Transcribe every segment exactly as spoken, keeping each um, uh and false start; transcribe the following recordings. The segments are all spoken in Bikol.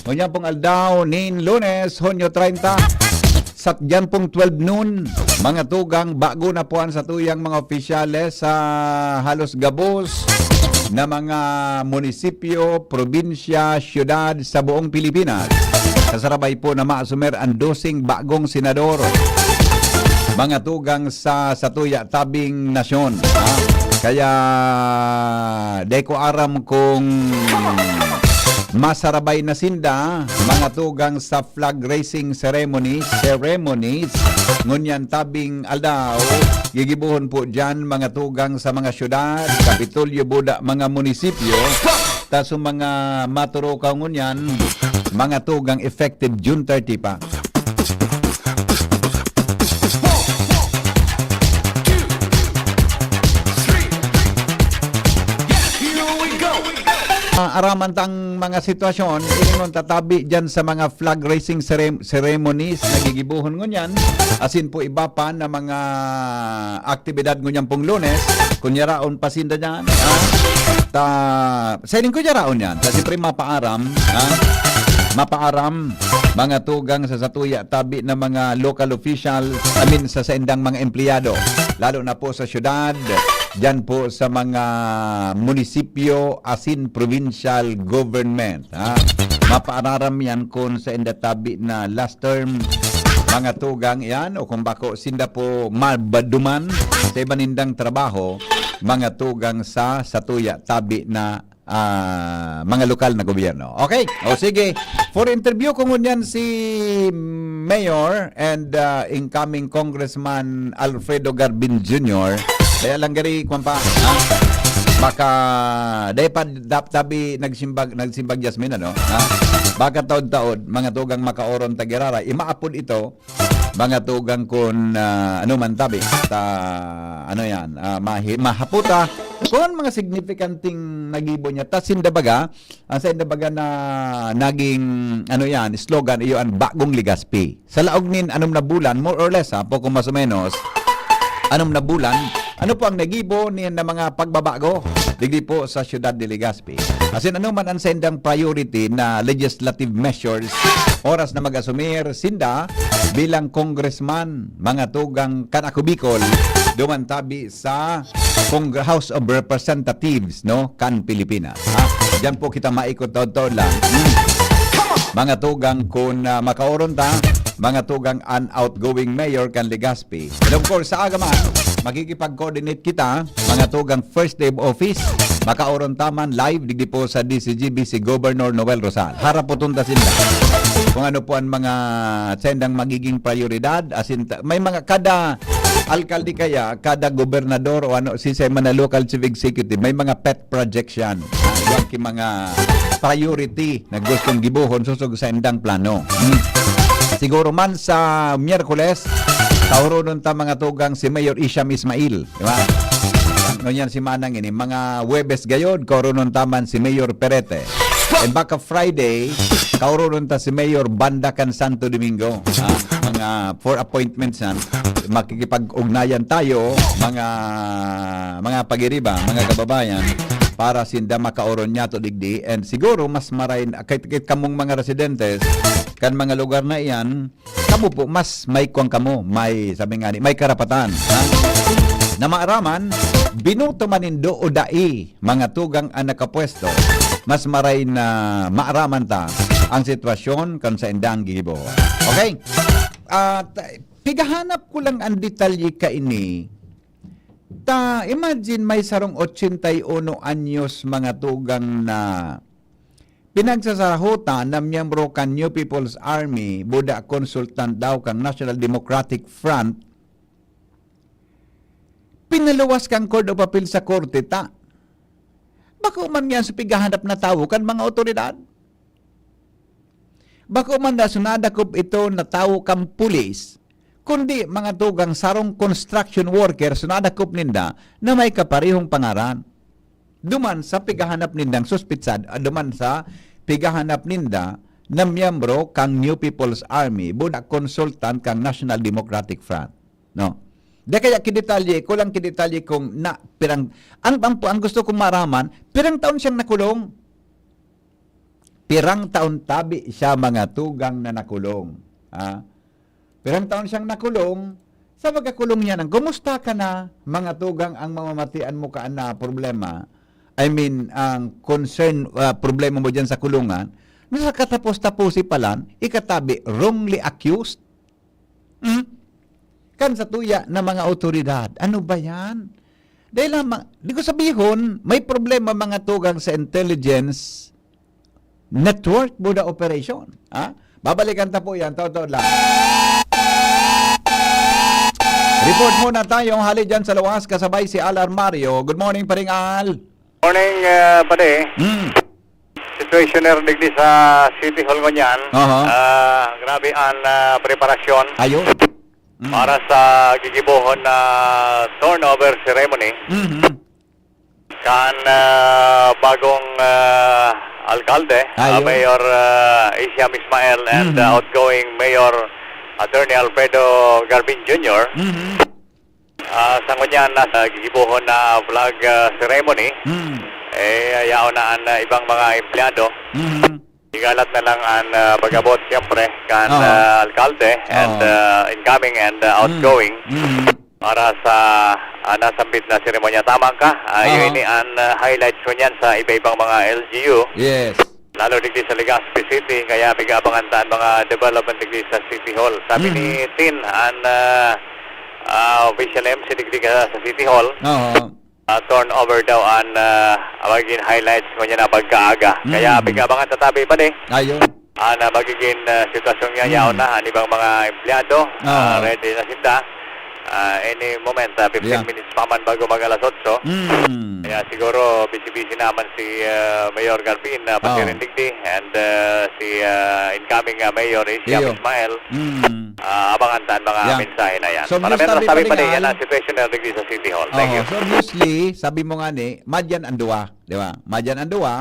Ngunyan pong aldaw nin Lunes, Hunyo treinta, sa dyan pong twelve noon, mga tugang, bago na po ang satuyang mga opisyales sa halos gabos na mga munisipyo, probinsya, syudad sa buong Pilipinas. Sa sarabay po na maasumer ang doseng bagong senador, mga tugang sa satuya tabing nasyon. Ha? Kaya, di ko aram kung masarabay na sinda, mga tugang sa flag raising ceremonies, ceremonies, ngunyan tabing aldaw, gigibohon po dyan, mga tugang sa mga syudad, kapitolyo, buda, mga munisipyo, ta sa mga maturukaw ngunyan, mga tugang effective June thirty pa. Ah, araman tang mga sitwasyon, ingon tatabi dyan sa mga flag raising cerem-, ceremonies na gigibohon ngunyan, asin po iba pa na mga aktibidad ngunyan pong Lunes, kun yaraon pa sinda dyan, ha? Ta, sa ining kun yaraon yan, ta siyempre mapaaram, ha? Mapaaram, mga tugang sa satuya, tabi na mga local official, I mean, sa saindang mga empleyado, lalo na po sa syudad, dyan po sa mga munisipyo, asin provincial government, ha? Mapaararam yan kun sa inda tabi na last term, mga tugang yan, o kung bako, sinda po mabaduman sa iba nindang trabaho, mga tugang sa satuya, tabi na, ah, mga lokal na gobyerno. Okay? O sige, for interview ko ngunyan si Mayor and, ah, incoming Congressman Alfredo Garbin Junior. Kaya lang gari, kwan pa, ha? Baka, dahil pa dap-, tabi nagsimbag, nagsimbag Jasmine, ano? Ha? Baka taod-taod, mga tugang makaoron tagirara, imaapod ito, mga tugang kun, ah, ano man tabi, ta, ano yan, ah, mahi-, mahaputa, kung mga signifikanting nagibo niya, ta sinda baga, ang sainda baga na naging, ano yan, slogan, iyo an Bagong Legazpi. Sa laog nin anom na bulan, more or less, ha, poco mas o menos, anom na bulan, ano po ang nagibo ni, na mga pagbabago digdi po sa siyudad de Legazpi? Asin ano man ang saindang priority na legislative measures oras na mag-asumir sinda bilang congressman, mga tugang kan Ako Bicol, duman tabi sa Cong-, House of Representatives, no, kan Pilipinas. Ha? Diyan po kita maikot taon-taon lang. Hmm. Mga tugang, kun, ah, makaoron ta, mga tugang an outgoing mayor kan Legazpi. And of course, sa aga man, makikipag-coordinate kita, mga tugang first day of office, makaoron ta man live digdi po sa D C G B si Governor Noel Rosal. Harapoton ta sinda kung ano po ang mga sendang magiging prioridad, asin ta-, may mga kada alkalde kaya, kada gobernador o ano, si sa mga local chief executive, may mga pet projects yan. Ah, yan ki mga priority na gustong gibohon sosog sa indang plano. Hmm. Siguro man sa Miyerkules, kaurunon ta mga tugang si Mayor Isham Ismail, di ba? Ngunyan si Manang ini, mga Huwebes gayod, kaurunon ta man si Mayor Perete. And baka Friday, kaurunon ta si Mayor banda kan Santo Domingo. Ah, mga for appointments yan, makikipag-ugnayan tayo, mga, mga pagiriba, mga kababayan, para sinda makauron niya to digdi. And siguro, mas maray, kahit, kahit kamong mga residentes, kan mga lugar na iyan, kamo po, mas may kuwan kamo, may, sabi nga ni, may karapatan, ha? Na maaraman, binoto man nindo o dai, mga tugang an nakapwesto, mas maray na maaraman ta ang sitwasyon kan saindang gigibo. Okay? At, eh, pigahanap ko lang ang detalye kaini. Ta, imagine may sarong ochenta y uno anyos, mga tugang, na pinagsasarahotan na miyembro kan New People's Army, buda consultant daw kan National Democratic Front, pinaluwas kan Court of Appeal sa korte ta. Bako man yan sa pighahanap na tawo kan mga otoridad. Bako man na sunadakop ito na tawo kan pulis, kundi mga tugang sarong construction worker sunadakop ninda na may kaparehong pangaran. Duman sa pighahanap nindang suspitsad, ah, duman sa pighahanap ninda na miyembro kan New People's Army, buda consultant kan National Democratic Front. No? Di kaya kidetalye, kulang kidetalye kung na, pirang, ang, ang, ang gusto kong maraman, pirang taon siyang nakulong? Pirang taon tabi siya, mga tugang, na nakulong? Ha? Pirang taon siyang nakulong? Sa pagkakulong niya nang, kumusta ka na, mga tugang, ang mamamatian mo kaan na problema? I mean, ang concern, ah, problema mo diyan sa kulungan, na sa katapos-taposi pa lang, ika tabi, wrongly accused? Hmm? Kan satuya na mga awtoridad. Ano ba yan? Dahil lamang, di ko sabihon, may problema, mga tugang, sa intelligence network, Buda operation. Ha? Babalikan ta po yan, taon-taon lang. Report muna tayo, hali dyan sa luwas, kasabay si Alar Mario. Good morning, Paring Al. Morning, uh, pare. Hmm. Situationer digdi sa City Hall ngunyan. Aha. Ah, grabe ang ah, preparasyon Ayun. Mm. para sa gigibohon na turnover ceremony Mhm. kan ah, bagong ah, alkalde, ah, Ayun. Mayor ah, Isham Ismail and Mhm. ah, outgoing Mayor Attorney Alfredo Garbin Junior. Mhm. Ah, sa ngunyan na sa gigibohon na flag ah, ceremony, Mhm. eh, yaon na ang ah, ibang mga empleyado. Mhm. Igalat na lang ang ah, pag-abot, siyempre, kan Oo. ah, alkalde and Oo. Oo. ah, incoming and ah, outgoing Mhm. para sa ah, nasambit na seremonya. Tama ka, ah, Oo. yun ini ang ah, highlights ko niyan sa iba-ibang mga L G U. Yes. Lalo digdi sa Legazpi City, kaya pig-aabangan ta ang mga development digdi sa City Hall. Sabi Mhm. ni Tin, ang ah, ah, official M C digdi ka sa City Hall, Oo. ah, turnover daw ang ah, magiging highlights ngunyan na pagkaaga. Kaya Mhm. pig-aabangan ta tabi pa di. Ayun. Ang ah, magiging ah, sitwasyon niya Mhm. yaon na ang ibang mga empleyado, ah, Oo. ready na sinda. Ah, any moment, ah, fifteen Yeah. minutes pa man bago mag alas otso. Mm. Kaya siguro busy-busy naman si ah, Mayor Garbin na Oo. pasiring digdi and ah, si ah, incoming ah, Mayor Isham Iyo. Ismail. Mm. Ah, abangan ta ang mga Yeah. mensahe na yan. So, Para Miss menos Tabi sabi pa Palingal, din yan, ang situation na digdi sa City Hall. Thank Oo. you. So, obviously, sabi mo nga ni, madyan ang duwa, di ba? Madyan ang duwa,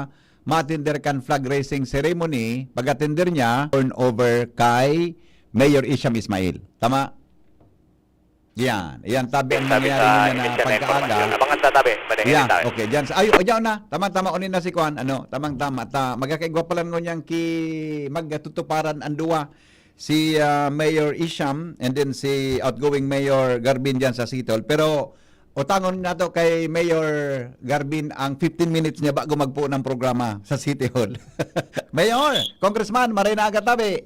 matender kan flag raising ceremony, pag-atender niya, turnover kay Mayor Isham Ismail. Tama? Yan. Yan, tabi ang Sabi nangyayari sa niya na initial pagkaaga. information. Abangan ta tabi, pwede Yeah, tabi. Okay, dyan. Sa, ay, o, dyan na. Tama-tama, unin na si Kwan. Ano, tamang-tama. Ta, magkakaigwa pa lang ngunyan ki, magtutuparan ang duwa. Si ah, Mayor Isham and then si outgoing Mayor Garbin dyan sa City Hall. Pero, utangon nato kay Mayor Garbin ang fifteen minutes niya bago magpuon ang programa sa City Hall. Mayor, Congressman, maray na aga tabi.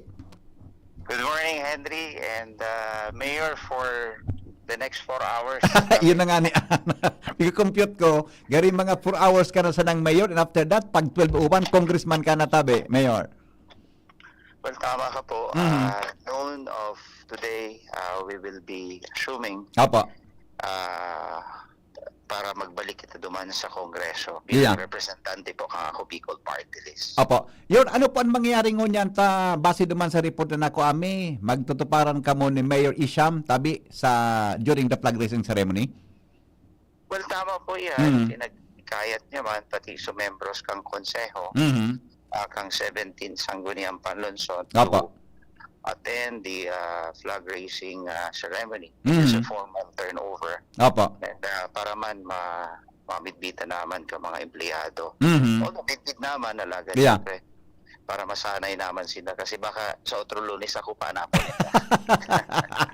Good morning, Henry, and uh, Mayor for the next four hours. Yun na nga ni Ana. Pag-compute ko, gari mga four hours ka na sanang mayor, and after that, pag twelve oh one, congressman ka na tabi, Mayor. Well, tama ka po. Mhm. Uh, noon of today, uh, we will be assuming Opo. uh, para magbalik kita duman sa Kongreso bilang Yeah. representante po kang ako Bicol Party List. Opo. Yun, ano po ang mangyayari ngunyan ta, base duman sa report na nakuha mi, magtutuparan kamo ni Mayor Isham tabi sa during the flag raising ceremony? Well, tama po yan. Mhm. Pinagkayat niya man, pati sa membros kang Konseho, Mhm. ah, kang seventeen Sangguniang Panlungsod Opo. to attend the uh, flag raising uh, ceremony. Mhm. It's a formal turnover. Opo. And uh, para man ma mamitbitan naman ka mga empleyado. Mhm. Although bitbit naman, alagad Yeah. siyempre, para masanay naman sila. Kasi baka sa otro lunes ako pa na po.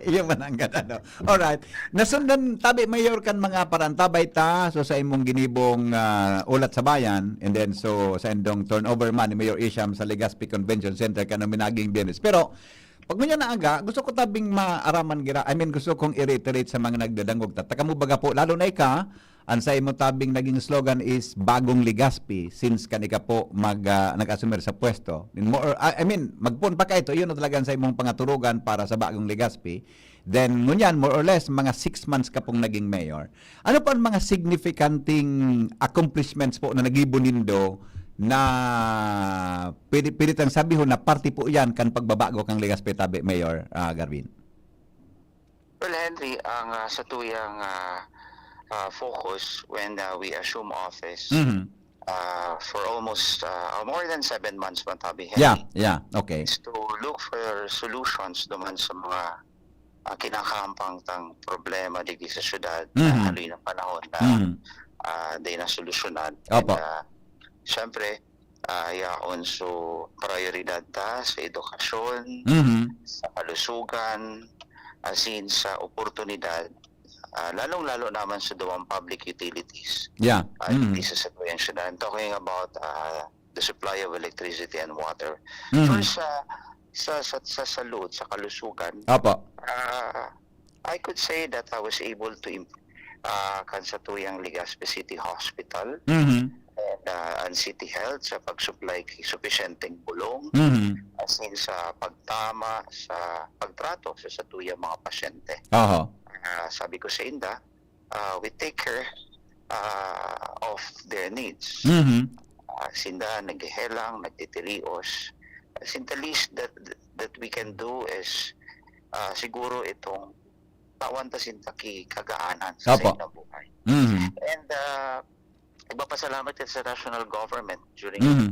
Iyo man ang ganda, no? Alright. Nasundan tabi, Mayor, kan mga parantabay ta, so sa imong ginibong ah, ulat sa bayan, and then so sa indong turnover man ni Mayor Isham sa Legazpi Convention Center kanang minaging Biyernes. Pero pag ngunyan na aga, gusto ko tabing maaraman gira, I mean, gusto kong i-reiterate sa mga nagdadangog ta. Taka mo baga po, lalo na ika, ang sa imo tabing naging slogan is Bagong Legazpi since kan ika po mag, ah, nag-assume sa pwesto. In more, I I mean, magpuon pa ka ito, yun na talaga ang sa imong pangaturugan para sa Bagong Legazpi. Then, ngunyan, more or less, mga six months ka pong naging mayor. Ano pa ang mga signifikanting accomplishments po na nagibo nindo na pwede, pwede tang sabihon na parte po yan kan pagbabago kang Legazpi tabi, Mayor ah, Garvin? Well, Henry, ang ah, sa tuyang ah, ah, focus when ah, we assume office Mhm. ah, for almost ah, more than seven months, Matabi Henry, Yeah, yeah, okay. is to look for solutions naman sa mga ah, kinakahampang tang problema digdi sa syudad Mhm. na haloy na panahon na Mhm. ah, di nasolusyonan. Opo. And, ah, siyempre, ah, yaon. So, prayoridad ta sa edukasyon, Mhm. sa kalusugan, asin sa oportunidad, ah, lalong-lalo naman sa duwang public utilities, Yeah. ah, Mhm. dito sa satuyang syudad. I'm talking about, ah, the supply of electricity and water. Mhm. First, sa, sa, sa, sa salud, sa kalusugan, Opo. ah, I could say that I was able to imp-, ah, kan satuyang Legazpi City Hospital Mhm. and, ah, and City Health sa pag-supply ki-, supisyenteng bulong, Mhm. asin sa pagtama sa pagtrato sa satuyang mga pasyente. Oho. Ah, sabi ko sa inda, ah, we take care, ah, of their needs. Mhm. Ah, sinda naghehelang, nagtitirios. Sinda, least that, that we can do is, ah, siguro itong tawan ta sinda ki kagaanan sa Opo. saindang buhay. Mhm. And, ah, nagpapasalamat kita sa national government during Mhm.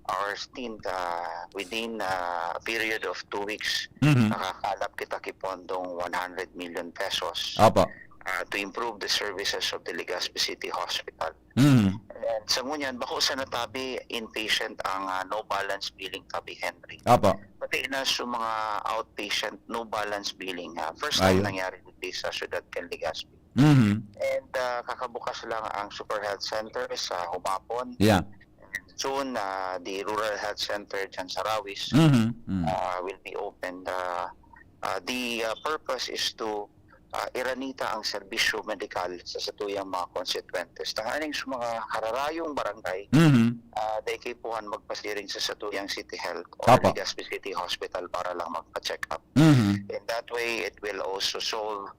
our stint, ah, within, ah, a period of two weeks, Mhm. nakakalap kita ki pondong one hundred million pesos, Opo. ah, to improve the services of the Legazpi City Hospital. Mhm. And sa ngunyan, bako sana tabi inpatient ang, ah, no balance billing tabi, Henry. Opo. Pati na sa mga outpatient, no balance billing, ha. First time Ayun. nangyari dito sa syudad kan Legazpi. Mhm. And, ah, kakabukas lang ang Super Health Center sa Humapon. Yeah. Soon, ah, the Rural Health Center dyan sa Rawis, Mhm. Mhm. ah, will be opened. Ah, ah, the, ah, purpose is to, ah, iranita ang serbisyo medikal sa satuyang mga konstituyentes. Tanganing sa mga kararayong barangay, Mhm. ah, dai kaipuhan magpasiring sa satuyang City Health or Opo. Legazpi City Hospital para lang magpa-check up. Mhm. In that way, it will also solve,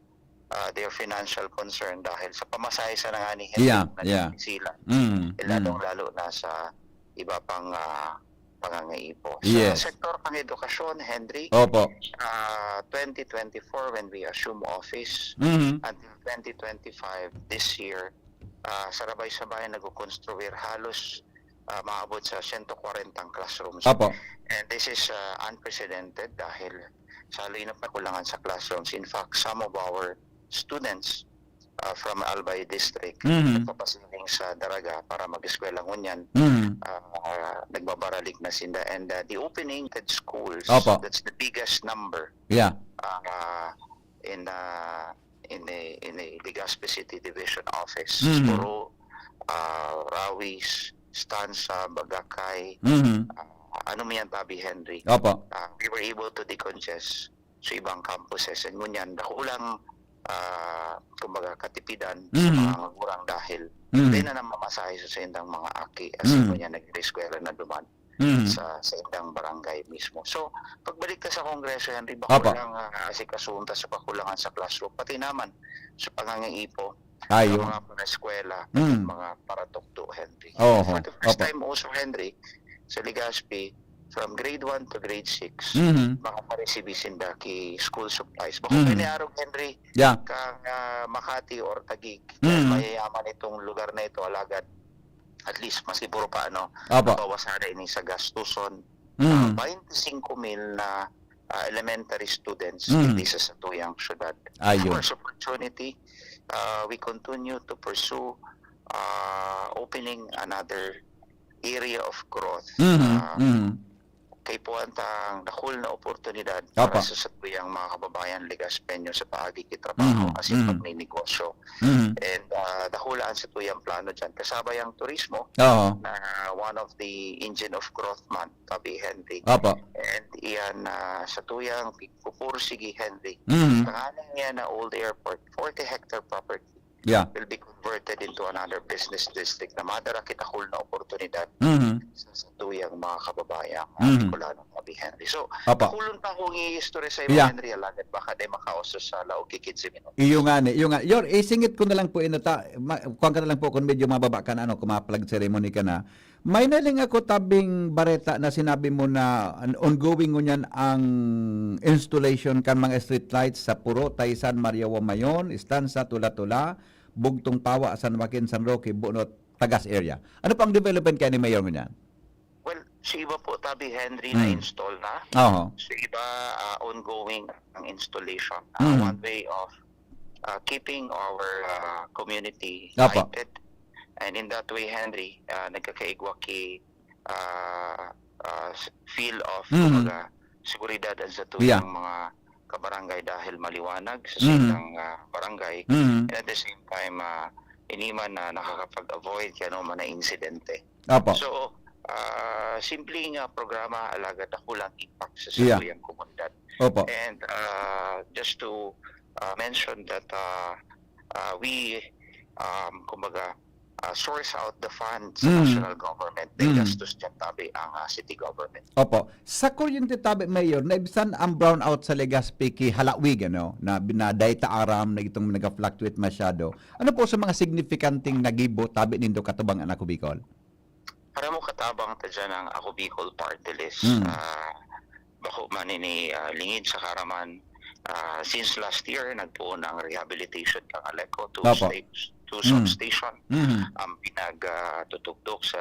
ah, their financial concern dahil sa pamasahe sa nangani Yeah, na yeah. sila. Mhm. Eh, lalong-lalo na sa iba pang, ah, pangangaipo. Sa Yes. sektor ng edukasyon, Henry, Opo. ah, twenty twenty-four, when we assume office, Mhm. until twenty twenty-five, this year, ah, sarabay-sabay nagkukonstruir halos, ah, maabot sa sento kwarentang classrooms. Opo. And this is, ah, unprecedented dahil sa haloy na kakulangan sa classrooms. In fact, some of our students, ah, from Albay District, Mhm. nagpapasiring sa Daraga para mag-eskwela ngunyan. Mhm. Ah, nagbabaralik na sinda. And, ah, the opening at schools, Opo. that's the biggest number, Yeah. ah, in, ah, in a, in a Legazpi City Division office. Mhm. Puro, ah, Rawis, Stanza, Bagakay, Mhm. ah, ano man yan, Tabi Henry. Opo. Ah, we were able to decongest sa ibang campuses. And ngunyan, dakulang, ah, kumbaga, katipidan sa Mhm. mga magurang dahil Mhm. di na namamasahe sa saindang mga aki. As in, Mhm. ngunyan, nag-eskwela na duman Mhm. sa, sa indang barangay mismo. So, pagbalik ta sa Kongreso, Henry, Apa. Bacolod lang, ah, asikasuhon ta sa kakulangan sa classroom. Pati naman sa pangangaipo Ayo. sa mga pareskwela, Mm. mga paratukdo, Henry. Oho. For the first Apa. time also, Henry, sa Legazpi, from grade one to grade six, Mhm. makaparesibi sinda ki school supplies. Bako Mhm. piniarog, Henry, Yeah. kang, ah, Makati or Taguig. Mhm. Mayayaman itong lugar na ito, alagad at least, maski puro pa, ano, Apa. bawas sana ini sa gastuson. Mhm. Ah, twenty-five mil na, ah, elementary students Mhm. dito sa satuyang syudad. Ayun. Of course, opportunity, ah, we continue to pursue, ah, opening another area of growth. Mhm. Ah, Mhm. kaipuhan tang dakul na oportunidad Apa. para sa satuyang mga kababayan Legazpeño sa paagi ki trabaho Mhm. asin Mhm. pagninegosyo. Mhm. And, ah, dakula an satuyang plano diyan. Kasabay ang turismo Oo. na one of the engine of growth man, Tabi Henry. Apa. And iyan, ah, satuyang pigpupursigi, Henry. Mhm. Tanganing iyan na old airport, forty hectare property Yeah. will be converted into another business district na madara ki dakul na oportunidad Mhm. sa satuyang mga kababayan, Mhm. Bicolano, Tabi Henry. So, Apa. dakulon pa akong i-istorya sa iyo, Yeah. Henry, alagad baka di makaoso sa laog ki quince minutos. Iyo nga ni, iyo nga. Yor, isingit ko na lang po inata, ma, kuwan ka na lang po kung medyo mababa ka na, ano, kung ma-flag ceremony ka na. May nahiling ako tabing bareta na sinabi mo na an-, ongoing ngunyan ang installation kan mga street lights sa Puro, Taysan, Maria Wamayon, Estancia, Tula-Tula, Bugtong Pawa, San Joaquin, San Roque, Bunot, Tagas area. Ano po ang development kaya ni Mayor ngunyan? Well, sa iba po, Tabi Henry, Mm. na-install na. Oho. Sa iba, ah, ongoing ang installation. Ah, Mm. one way of, ah, keeping our, ah, community Apa. lighted. And in that way, Henry, ah, nagkakaigwa ki, ah, ah, s- feel of, Mhm. kumbaga, seguridad ang sa Yeah. tuyang mga kabarangay dahil maliwanag sa Mhm. silang, ah, barangay. Mhm. And at the same time, ah, ini man na nakakapag-avoid kaya naman na insidente. Opo. So, ah, simpleng, ah, programa, alagad dakulang impact sa Yeah. satuyang komunidad. Opo. And, ah, just to, ah, mention that, ah, ah, we, um, kumbaga, ah, source out the fund sa Mm. national government, may Mm. gastos dyan tabi ang, ah, city government. Opo. Sa kuryente tabi, Mayor, naibsan ang brownout sa Legazpi ki halawig, ano, na, na dai ta aram na itong nag-fluctuate masyado. Ano po sa mga signifikanteng nagibo tabi nindo katubang an Ako Bicol? Aram mo, katabang ta dyan ang Ako Bicol Party List. Mm. Ah, bako man ini, ah, lingid sa karaman, ah, since last year, nagpoon ang rehabilitation kan Aleco, two Opo. stage, two Mm. substation Mhm. ang pinag, ah, tutugdok sa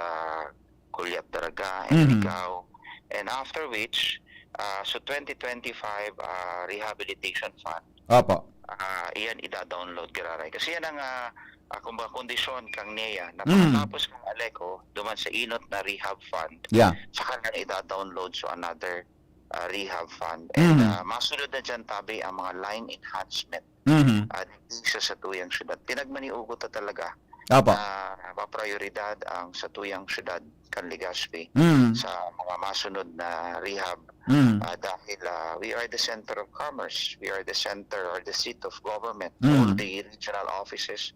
Culiat, Daraga, and Mhm. Ligao. And after which, ah, so twenty twenty-five, ah, rehabilitation fund, Opo. ah, iyan ida-download giraray. Kasi yan ang, ah, ah, kumbaga, kondisyon kang NEA na Mm. pagkatapos ng Aleco, duman sa inot na rehab fund, Yeah. saka lang ida-download sa another, ah, rehab fund. And, Mm. ah, masunod na dyan, tabi, ang mga line enhancement. Mhm. Ah, digdi sa satuyang syudad. Pinagmaniugot na talaga Opo. na maprayoridad ang satuyang syudad kan Legazpi Mm. sa mga masunod na rehab. Mm. Ah, dahil, ah, we are the center of commerce, we are the center or the seat of government. Mm. All the regional offices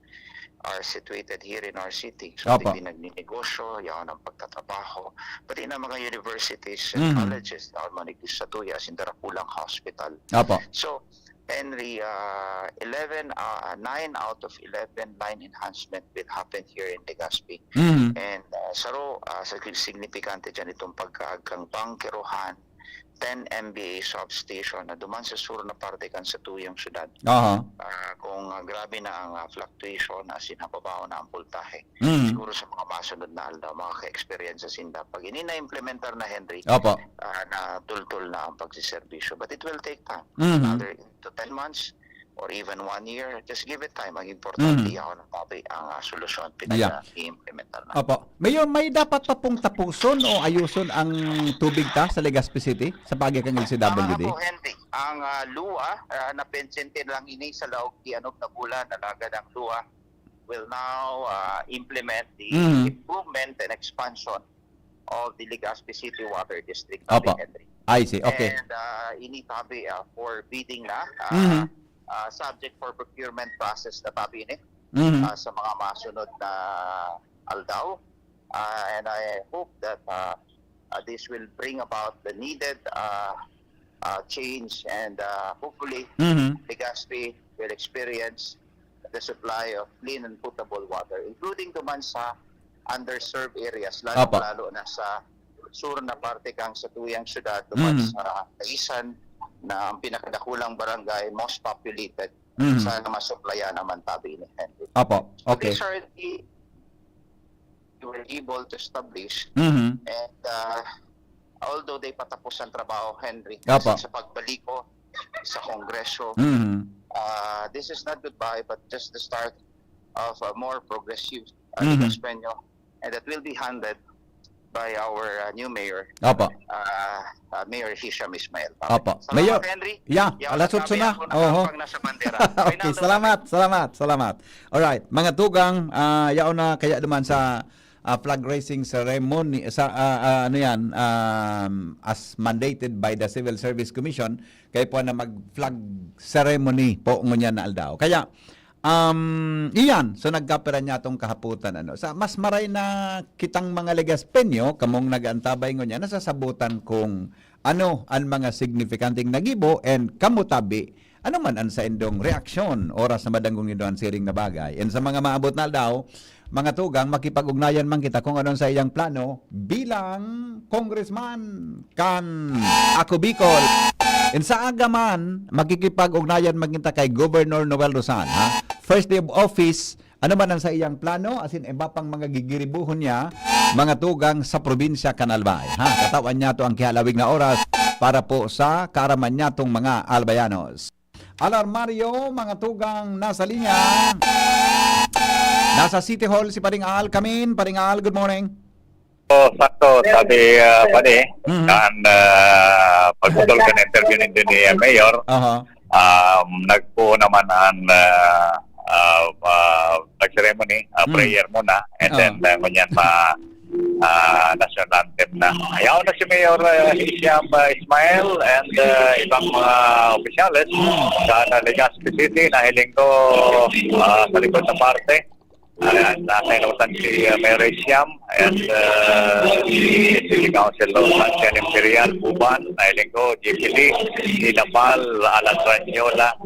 are situated here in our city. So, Opo. digdi nagninegosyo, yaon ang pagtatrabaho. Pati na mga universities and Mhm. colleges, yaon man digdi sa satuya, asin darakulang hospital. Opo. So, Henry, ah, eleven, ah, nine out of eleven line enhancement will happen here in Legazpi. Mhm. And, ah, saro, ah, sa signifikante dyan itong pagkaag kang bangkerohan, ten M V A substation na duman sa sur na parte kan satuyang syudad. Aha. Ah, kung, ah, grabe na ang, ah, fluctuation, asin hababaon na ang voltahe, Mm. siguro sa mga masunod na aldaw, makaka-experience sinda. Pag ini na-implementar na, Henry, Opo. ah, natultol na ang pagsiserbisyo. But it will take time. Mhm. Another eight to ten months or even one year. Just give it time. Ang importante, Mhm. yaon na tabi ang, ah, solusyon Yeah. pinag-i-implementar na. Opo. Mayor, may dapat pa pong tapuson o ayuson ang tubig ta sa Legazpi City sa paagi kan L C W D? Tama nga po, Henry. Ang, ah, LUA, ah, napensintin lang ini sa laog ki anom na bulan, alagad ang LUA will now, ah, implement the Mm. improvement and expansion of the Legazpi City Water District, Opo. Tabi Henry. I see. Okay. And, ah, ini tabi, ah, for bidding na, ah, Mhm. ah, subject for procurement process na tabi ini, Mhm. ah, sa mga masunod na aldaw. Ah, and I hope that, ah, ah, this will bring about the needed, ah, ah, change and, ah, hopefully, Mhm. Legazpi will experience the supply of clean and potable water, including duman sa underserved areas, Opo. lalong-lalo na sa sur na parte kang satuyang syudad, duman Mhm. sa Taisan, na ang pinakadakulang barangay, most populated, Mhm. sana masuplayan naman tabi ni Henry. Opo. So, Okay. these are the we were able to establish. Mhm. And, ah, although di pa tapos ang trabaho, Henry, Opo. kasi sa pagbalik ko sa Kongreso, Mhm. ah, this is not goodbye, but just the start of a more progressive, ah, Mhm. Ligas Peño, and that will be handled by our, ah, new mayor, Opo. ah, ah, Mayor Hisham Ismail. Opo. Salamat, Mayor, Henry. Yeah, Yaw alas na otso sabi na. Ako, Oho. Nakapang nasa bandera. Okay, Rinaldo, salamat, salamat, salamat. Alright, mga tugang, ah, yaon na kaya duman sa, ah, flag raising ceremony, sa, ah, ah, ano yan, um, as mandated by the Civil Service Commission, kayo po na mag-flag ceremony po ngunyan na aldaw. Kaya, um, iyan, so nagkapira niya tong kahaputan, ano. Sa mas maray na kitang mga Legaspeño, kamong nag-aantabay ngunyan, nasasabutan kung ano an mga signifikanteng nagibo and kamo tabi, ano man an saindong reaksyon oras na madanggong nindo an siring na bagay. And sa mga maabot na aldaw, mga tugang, makipag-ugnayan man kita kung ano an saiyang plano bilang congressman kan Ako Bicol. And sa aga man, makikipag-ugnayan man kita kay Governor Noel Rosal, ha? First day of office, ano man ang saiyang plano, asin iba pang mga gigiribuhon niya, mga tugang sa probinsya kan Albay, ha? Katawan niya to ang kihalawig na oras para po sa kaaraman niya tong mga Albayanos. Alarmario, mga tugang nasa linya. Nasa City Hall si Paring Al Kamin. Paring Al, good morning. So, sakto, sabi, ah, pare, Mhm. kan, ah, pagputol kan interview ninyo ni, ah, Mayor, Aha. um, nagpo naman ang, ah, ah, ah, pag-ceremony, ah, Mm. prayer muna, and Ah. then, ah, ngunyan ma-, ah, national anthem na. Ayaw na si Mayor, ah, Hisham, ah, Ismail, and, ah, ibang mga opisyales Mm. sa, sa Legazpi City, nahiling ko, ah, sa likod na parte. Ayan, nasa inutan si, uh, Mary Siam and, uh, si City Council of San Imperial, Buban, Nailinggo, G P D, Inabal, Alan Ranyola.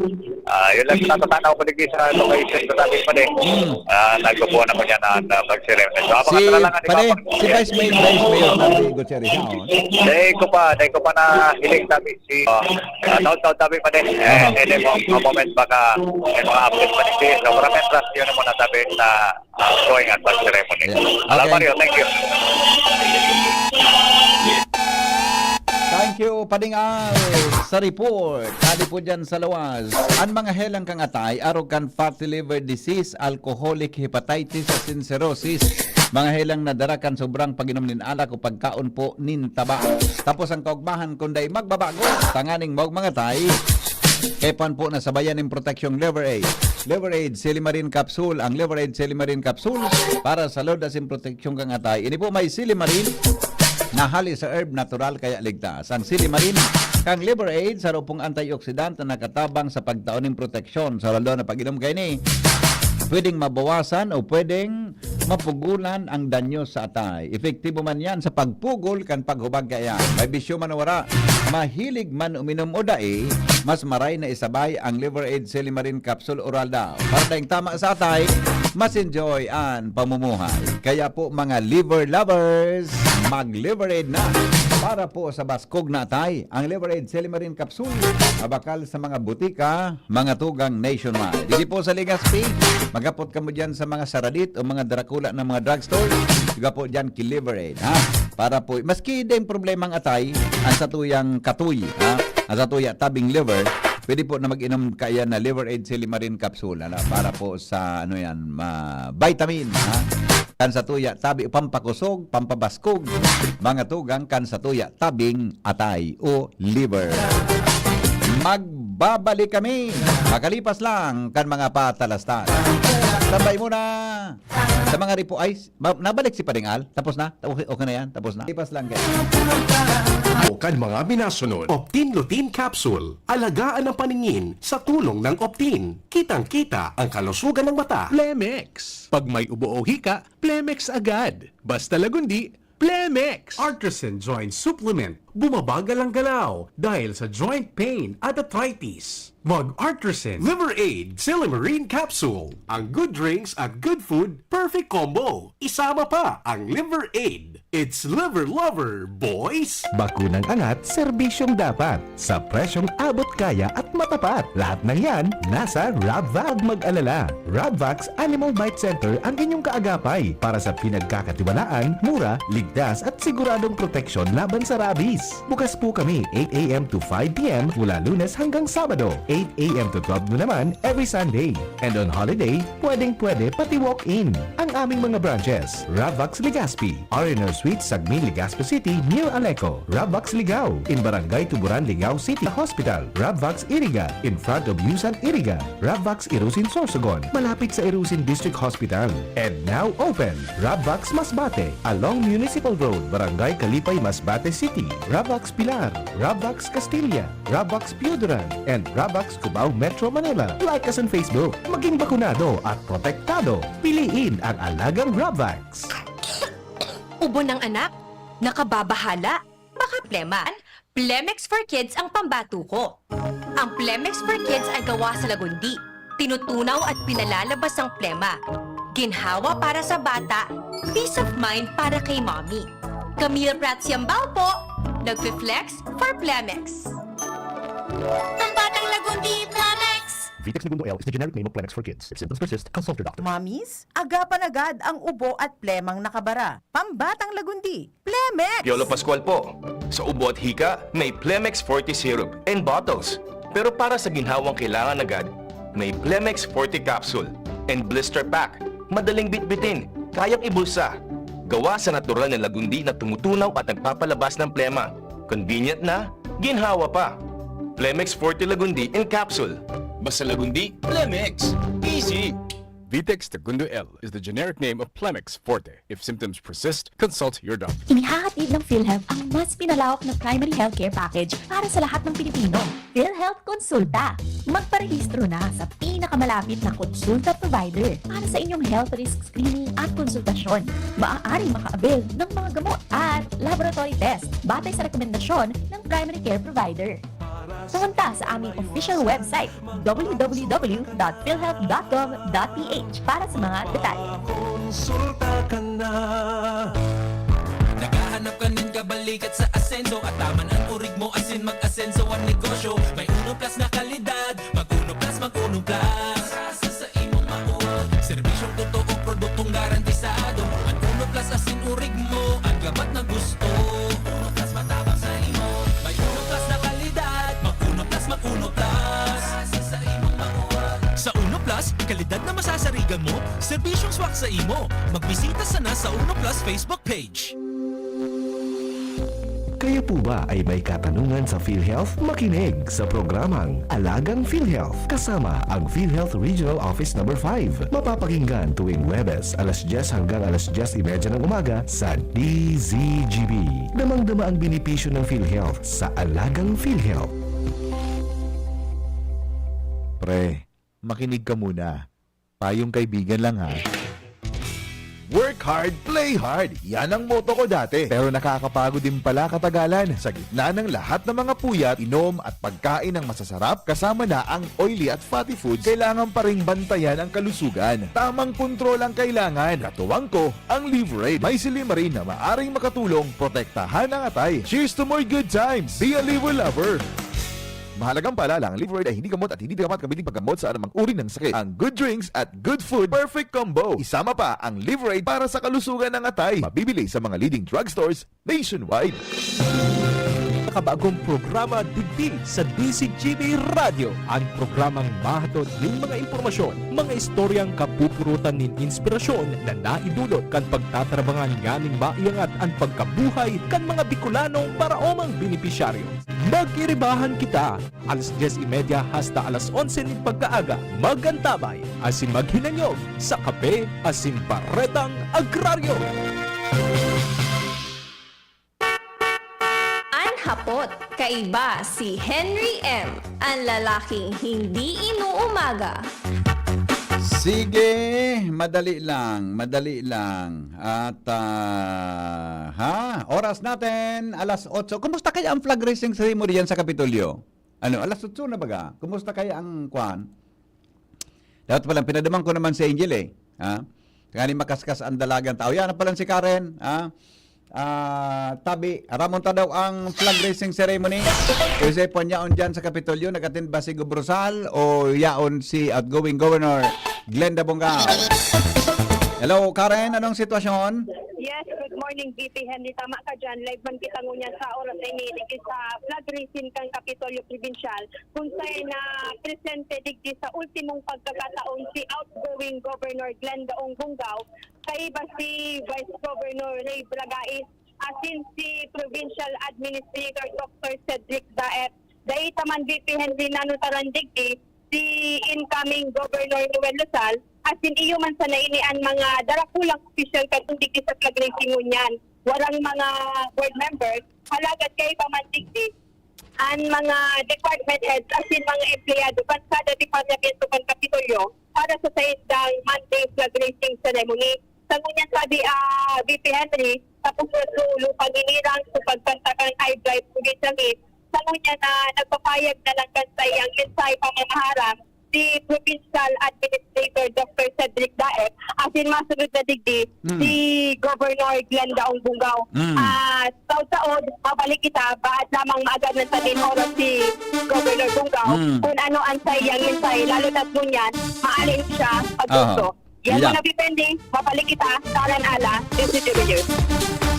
Ah, yun lang natatanaw ko lagi sa location ko sabi pa din. Hmm. Ah, nagbubuo naman yan ang, uh, pag-ceremony. So, Si, abangan na lang ang pare, iba pa. Si Vice Mayor, Vice Mayor Mandy Gutierrez, ah, oh. Dahil ko pa, dahil ko pa na hiling sabi si, uh, taon-taon sabi pa din. Eh, Aha. Hindi mo, mga moment baka may mga update pa din. So, maraming trust yun ang muna sabi na, uh, going at pag-ceremony. Yeah. Alam, Okay. Mario, thank you. Thank you, Pading Al, sa report. Hali po dyan sa lawas. Ang mga helang kang atay, arog kan fatty liver disease, alcoholic hepatitis, asin cirrhosis. Mga helang na dara kan sobrang pag-inom nin alak o pagkaon po nin taba. Tapos ang kaugmahan, kun dai magbabago, tanganing maog mga atay. Epan po na sabayan nin proteksyong Liver Aid. Liver Aid, Silimarin Capsule. Ang Liver Aid, Silimarin Capsule para sa load asin proteksyon kang atay. Ini po may silimarin na hali sa herb, natural kaya ligtas. Ang silimarin kang Liver Aid, saro pong antioxidant na nakatabang sa pagtao nin proteksyon. Sa lalo na pag-inom kayo ni, pwedeng mabawasan o pwedeng mapugulan ang danyo sa atay. Epektibo man yan sa pagpugol kan paghubag kaya. May bisyo man o wara, mahilig man uminom o dai, mas maray na isabay ang Liver Aid Silimarin Capsule Oral daw. Para daing tama sa atay, mas enjoy ang pamumuhay. Kaya po, mga liver lovers, mag-Liver Aid na para po sa baskog na atay. Ang Liver Aid Silimarin Capsule, mabakal sa mga butika, mga tugang nationwide. Dito po sa Legazpi, magapot kamo dyan sa mga Saradit o mga Dracula na mga drugstore. Siga po dyan, ki-Liver Aid, ha? Para po, maski din problema ang atay, ang satuyang katoy, ha? Ang satuya tabing liver, pwede po na mag-inom kaya na Liver Aid Silimarin Capsule, ala, para po sa, ano yan, ma-, vitamin, ha? Kan satuya tabi, pampakusog, pampabaskog, mga tugang kan satuya tabing atay o liver. Magbabalik kami makalipas lang kan mga patalastas. Tambay muna sa mga ripo. Ay, ba-, nabalik si Paring Al? Tapos na? Okay, okay na yan? Tapos na? Lipas lang kayo. O kan mga minasunod. Optin Lutein Capsule. Alagaan ang paningin sa tulong ng Optin. Kitang-kita ang kalusugan ng mata. Plemex. Pag may ubo o hika, Plemex agad. Basta Lagundi, Plemex. Artisan Joint Supplement. Bumabagal ang galaw dahil sa joint pain at arthritis. Mag-Artisan Liver Aid Silimarin Capsule. Ang good drinks at good food, perfect combo. Isama pa ang Liver Aid. It's Liver Lover, boys! Bakunang angat, serbisyong dapat. Sa presyong abot kaya at matapat. Lahat ng yan, nasa Rabvac. Mag-alala. Rabvax Animal Bite Center ang inyong kaagapay para sa pinagkakatiwalaan, mura, ligtas at siguradong proteksyon laban sa rabies. Bukas po kami eight a m to five p m mula Lunes hanggang Sabado, eight a m to twelve noon naman every Sunday. And on holiday, pwedeng-pwede pati walk-in. Ang aming mga branches, Rabvax Legazpi, R and R Suite, Sagmin, Legazpi City, near Aleco, Rabvax Ligao, in Barangay Tuburan, Ligao City Hospital, Rabvax Iriga, in front of Yusan Iriga, Rabvax Irusin Sorsogon, malapit sa Irusin District Hospital. And now open, Rabvax Masbate, along Municipal Road, Barangay Kalipay, Masbate City, Rabvax Pilar, Rabvax Castilla, Rabvax Pioduran, and Rabvax Cubao, Metro Manila. Like us on Facebook. Maging bakunado at protektado. Piliin ang alagang Rabvax. Ubo ng anak? Nakababahala? Baka plema? Plemex for Kids ang pambato ko. Ang Plemex for Kids ay gawa sa lagundi. Tinutunaw at pinalalabas ang plema. Ginhawa para sa bata, peace of mind para kay mommy. Camille Prats Yambao po, nagfi-flex for Plemex. Pambatang Lagundi, Plemex! Vitex Negundo L is the generic name of Plemex for Kids. If symptoms persist, consult your doctor. Mommies, agapan agad ang ubo at plemang nakabara. Pambatang Lagundi, Plemex! Piolo Pascual po. Sa ubo at hika, may Plemex Forte Syrup and bottles. Pero para sa ginhawang kailangan agad, may Plemex Forte Capsule and Blister Pack. Madaling bitbitin, kayang ibulsa. Gawa sa natural na lagundi na tumutunaw at nagpapalabas ng plema. Convenient na, ginhawa pa. Plemex Forte Lagundi in capsule. Basta Lagundi, Plemex. Easy! Vitex Segundo L is the generic name of Plemex Forte. If symptoms persist, consult your doctor. Inihahatid ng PhilHealth ang mas pinalawak na primary healthcare package para sa lahat ng Pilipino. PhilHealth Konsulta. Magparehistro na sa pinakamalapit na konsulta provider para sa inyong health risk screening at konsultasyon. Maaaring maka-avail ng mga gamot at laboratory test batay sa rekomendasyon ng primary care provider. Pumunta sa aming official website, w w w dot philhealth dot gov dot p h, para sa mga detalye. Konsulta ka na. Naghahanap ka nin kabalikat sa asenso, at taman an urig mo asin mag-asenso an negosyo. May Uno Plus na kalidad, mag Uno Plus, mag Uno Plus. Sa, sa imong makuha. Serbisyong totoo, produktong garantisado. Ang Uno Plus asin urig mo, ang gabat na gusto. Uno Plus matabang sa imo. May Uno Plus na kalidad, mag Uno Plus, mag Uno Plus. Sa, sa imong makuha. Sa Uno Plus, kalidad na masasarigan mo, serbisyong swak sa imo. Magbisita sana sa Uno Plus Facebook page. Kayo po ba ay may katanungan sa PhilHealth? Makinig sa programang Alagang PhilHealth kasama ang PhilHealth Regional Office Number five. Mapapakinggan tuwing Huwebes, alas dyes hanggang alas dyes y media ng umaga sa D Z G B. Damang-dama ang benepisyo ng PhilHealth sa Alagang PhilHealth. Pre, makinig ka muna. Payong kaibigan lang, ha. Work hard, play hard. Yan ang motto ko dati. Pero nakakapagod din pala katagalan. Sa gitna ng lahat ng mga puyat, inom at pagkain ng masasarap, kasama na ang oily at fatty foods, kailangan pa ring bantayan ang kalusugan. Tamang kontrol ang kailangan. Katuwang ko, ang Liverade. May silymarin na maaring makatulong protektahan ang atay. Cheers to more good times! Be a Liver Lover! Mahalagang paalala, ang Liverade ay hindi gamot at hindi dapat gamitin paggamot sa anumang uri ng sakit. Ang good drinks at good food, perfect combo. Isama pa ang Liverade para sa kalusugan ng atay. Mabibili sa mga leading drugstores nationwide. Nakabagong programa digdi sa D Z G B Radyo, ang programang mahatod nin mga impormasyon, mga istoryang kapupurutan nin inspirasyon na naidulot kan pagtatrabangan nganing maiangat an pagkabuhay kan mga Bicolanong paraomang benepisyaryo. Mag-iribahan kita, alas dyes y media hasta alas onse nin pagkaaga. Mag-antabay asin maghinanyog sa Kape asin Baretang Agraryo. An hapot, kaiba si Henry M, an lalaking hindi inuumaga. Sige, madali lang, madali lang. At, ah, ha? Oras natin, alas otso. Kumusta kaya ang flag raising ceremony diyan sa Kapitolyo? Ano, alas otso na baga? Kumusta kaya ang kwan? Dapat palang pinaduman ko naman si Angel eh. Ha? Tanganing makaskas ang dalagang tao. Yan, palan si Karen. Ha? Ah, tabi, aramon ta daw ang flag raising ceremony. Kasi panyaon dyan sa Kapitolyo, nag-attend ba si Gob Rosal o yaon si outgoing Governor Glenda Bongao? Hello, Karen, anong sitwasyon? Yes, good morning, V P Henry. Tama ka dyan. Live man kita ngunyan sa oras na ini, digdi sa flag raising kan Kapitolyo Provincial, kung saan na presente digdi sa ultimong pagkakataon si outgoing Governor Glenda Ong Bongao, kaiba si Vice Governor Ray Bragais, asin si Provincial Administrator Doctor Cedric Daep. Dai ta man, V P Henry, nanutaran digdi si incoming Governor Noel Rosal, asin iyo man sana ini an mga darakulang opisyal kan digdi sa flag raising ngunyan. Warang mga board members, alagad kaiba man digdi an mga department heads asin mga empleyado kan kada departamento kan Kapitolyo para sa saindang Monday flag raising ceremony. Sa ngunyan sabi, ah, V P Henry, tapos na su lupang ginirang sa pagkanta kan I Drive Provincial Hymn. Sa ngunyan na nagpapayag na lang kan saiyang mensahe pamamaharang si Provincial Administrator Doctor Cedric Daep, asin masunod na digdi Hmm. si Governor Glenda Ong Bongao. Hmm. Ah, taod-taod, mabalik kita, baad lamang maagad na sa din oras si Governor Bongao, Hmm. kung ano ang saiyang mensahe, lalo na't ngunyan, maalin siya pag Aha. Yan Iya. mga depende, mabalik kita, Karen Ala, Desiderio News.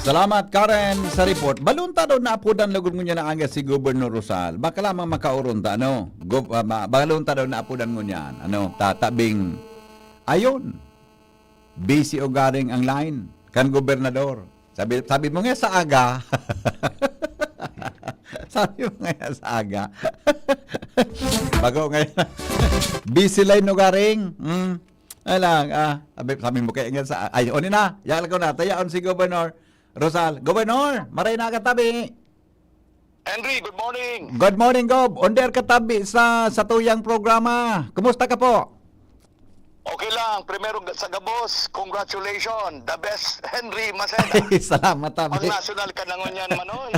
Salamat, Karen, sa report. Balon ta daw naapodan lugod ngunyan na angga si Governor Rosal. Baka lamang makaoron ta, ano? Gov-, ah, ma-, balon ta daw naapodan ngunyan, ano? Tatabing, ayon, busy o garing ang line. kan gobernador. Sabi, sabi mo nga sa aga. Sabi mo nga sa aga. Bago ngayon. Busy line no garing. Mm. Ay lang, ah, sabi, sabi mo kaya nga sa, ay, oni na, yakal ko na, tayaon si Governor Rosal. Governor, maray na katabi. Henry, good morning. Good morning, Gob. Onder katabi sa, sa tuyang programa. Kumusta ka po? Okay lang. Primero sa gabos, congratulations. The best, Henry Maceda. Salamat, tabi. Pag national ka na ngunyan, Manoy.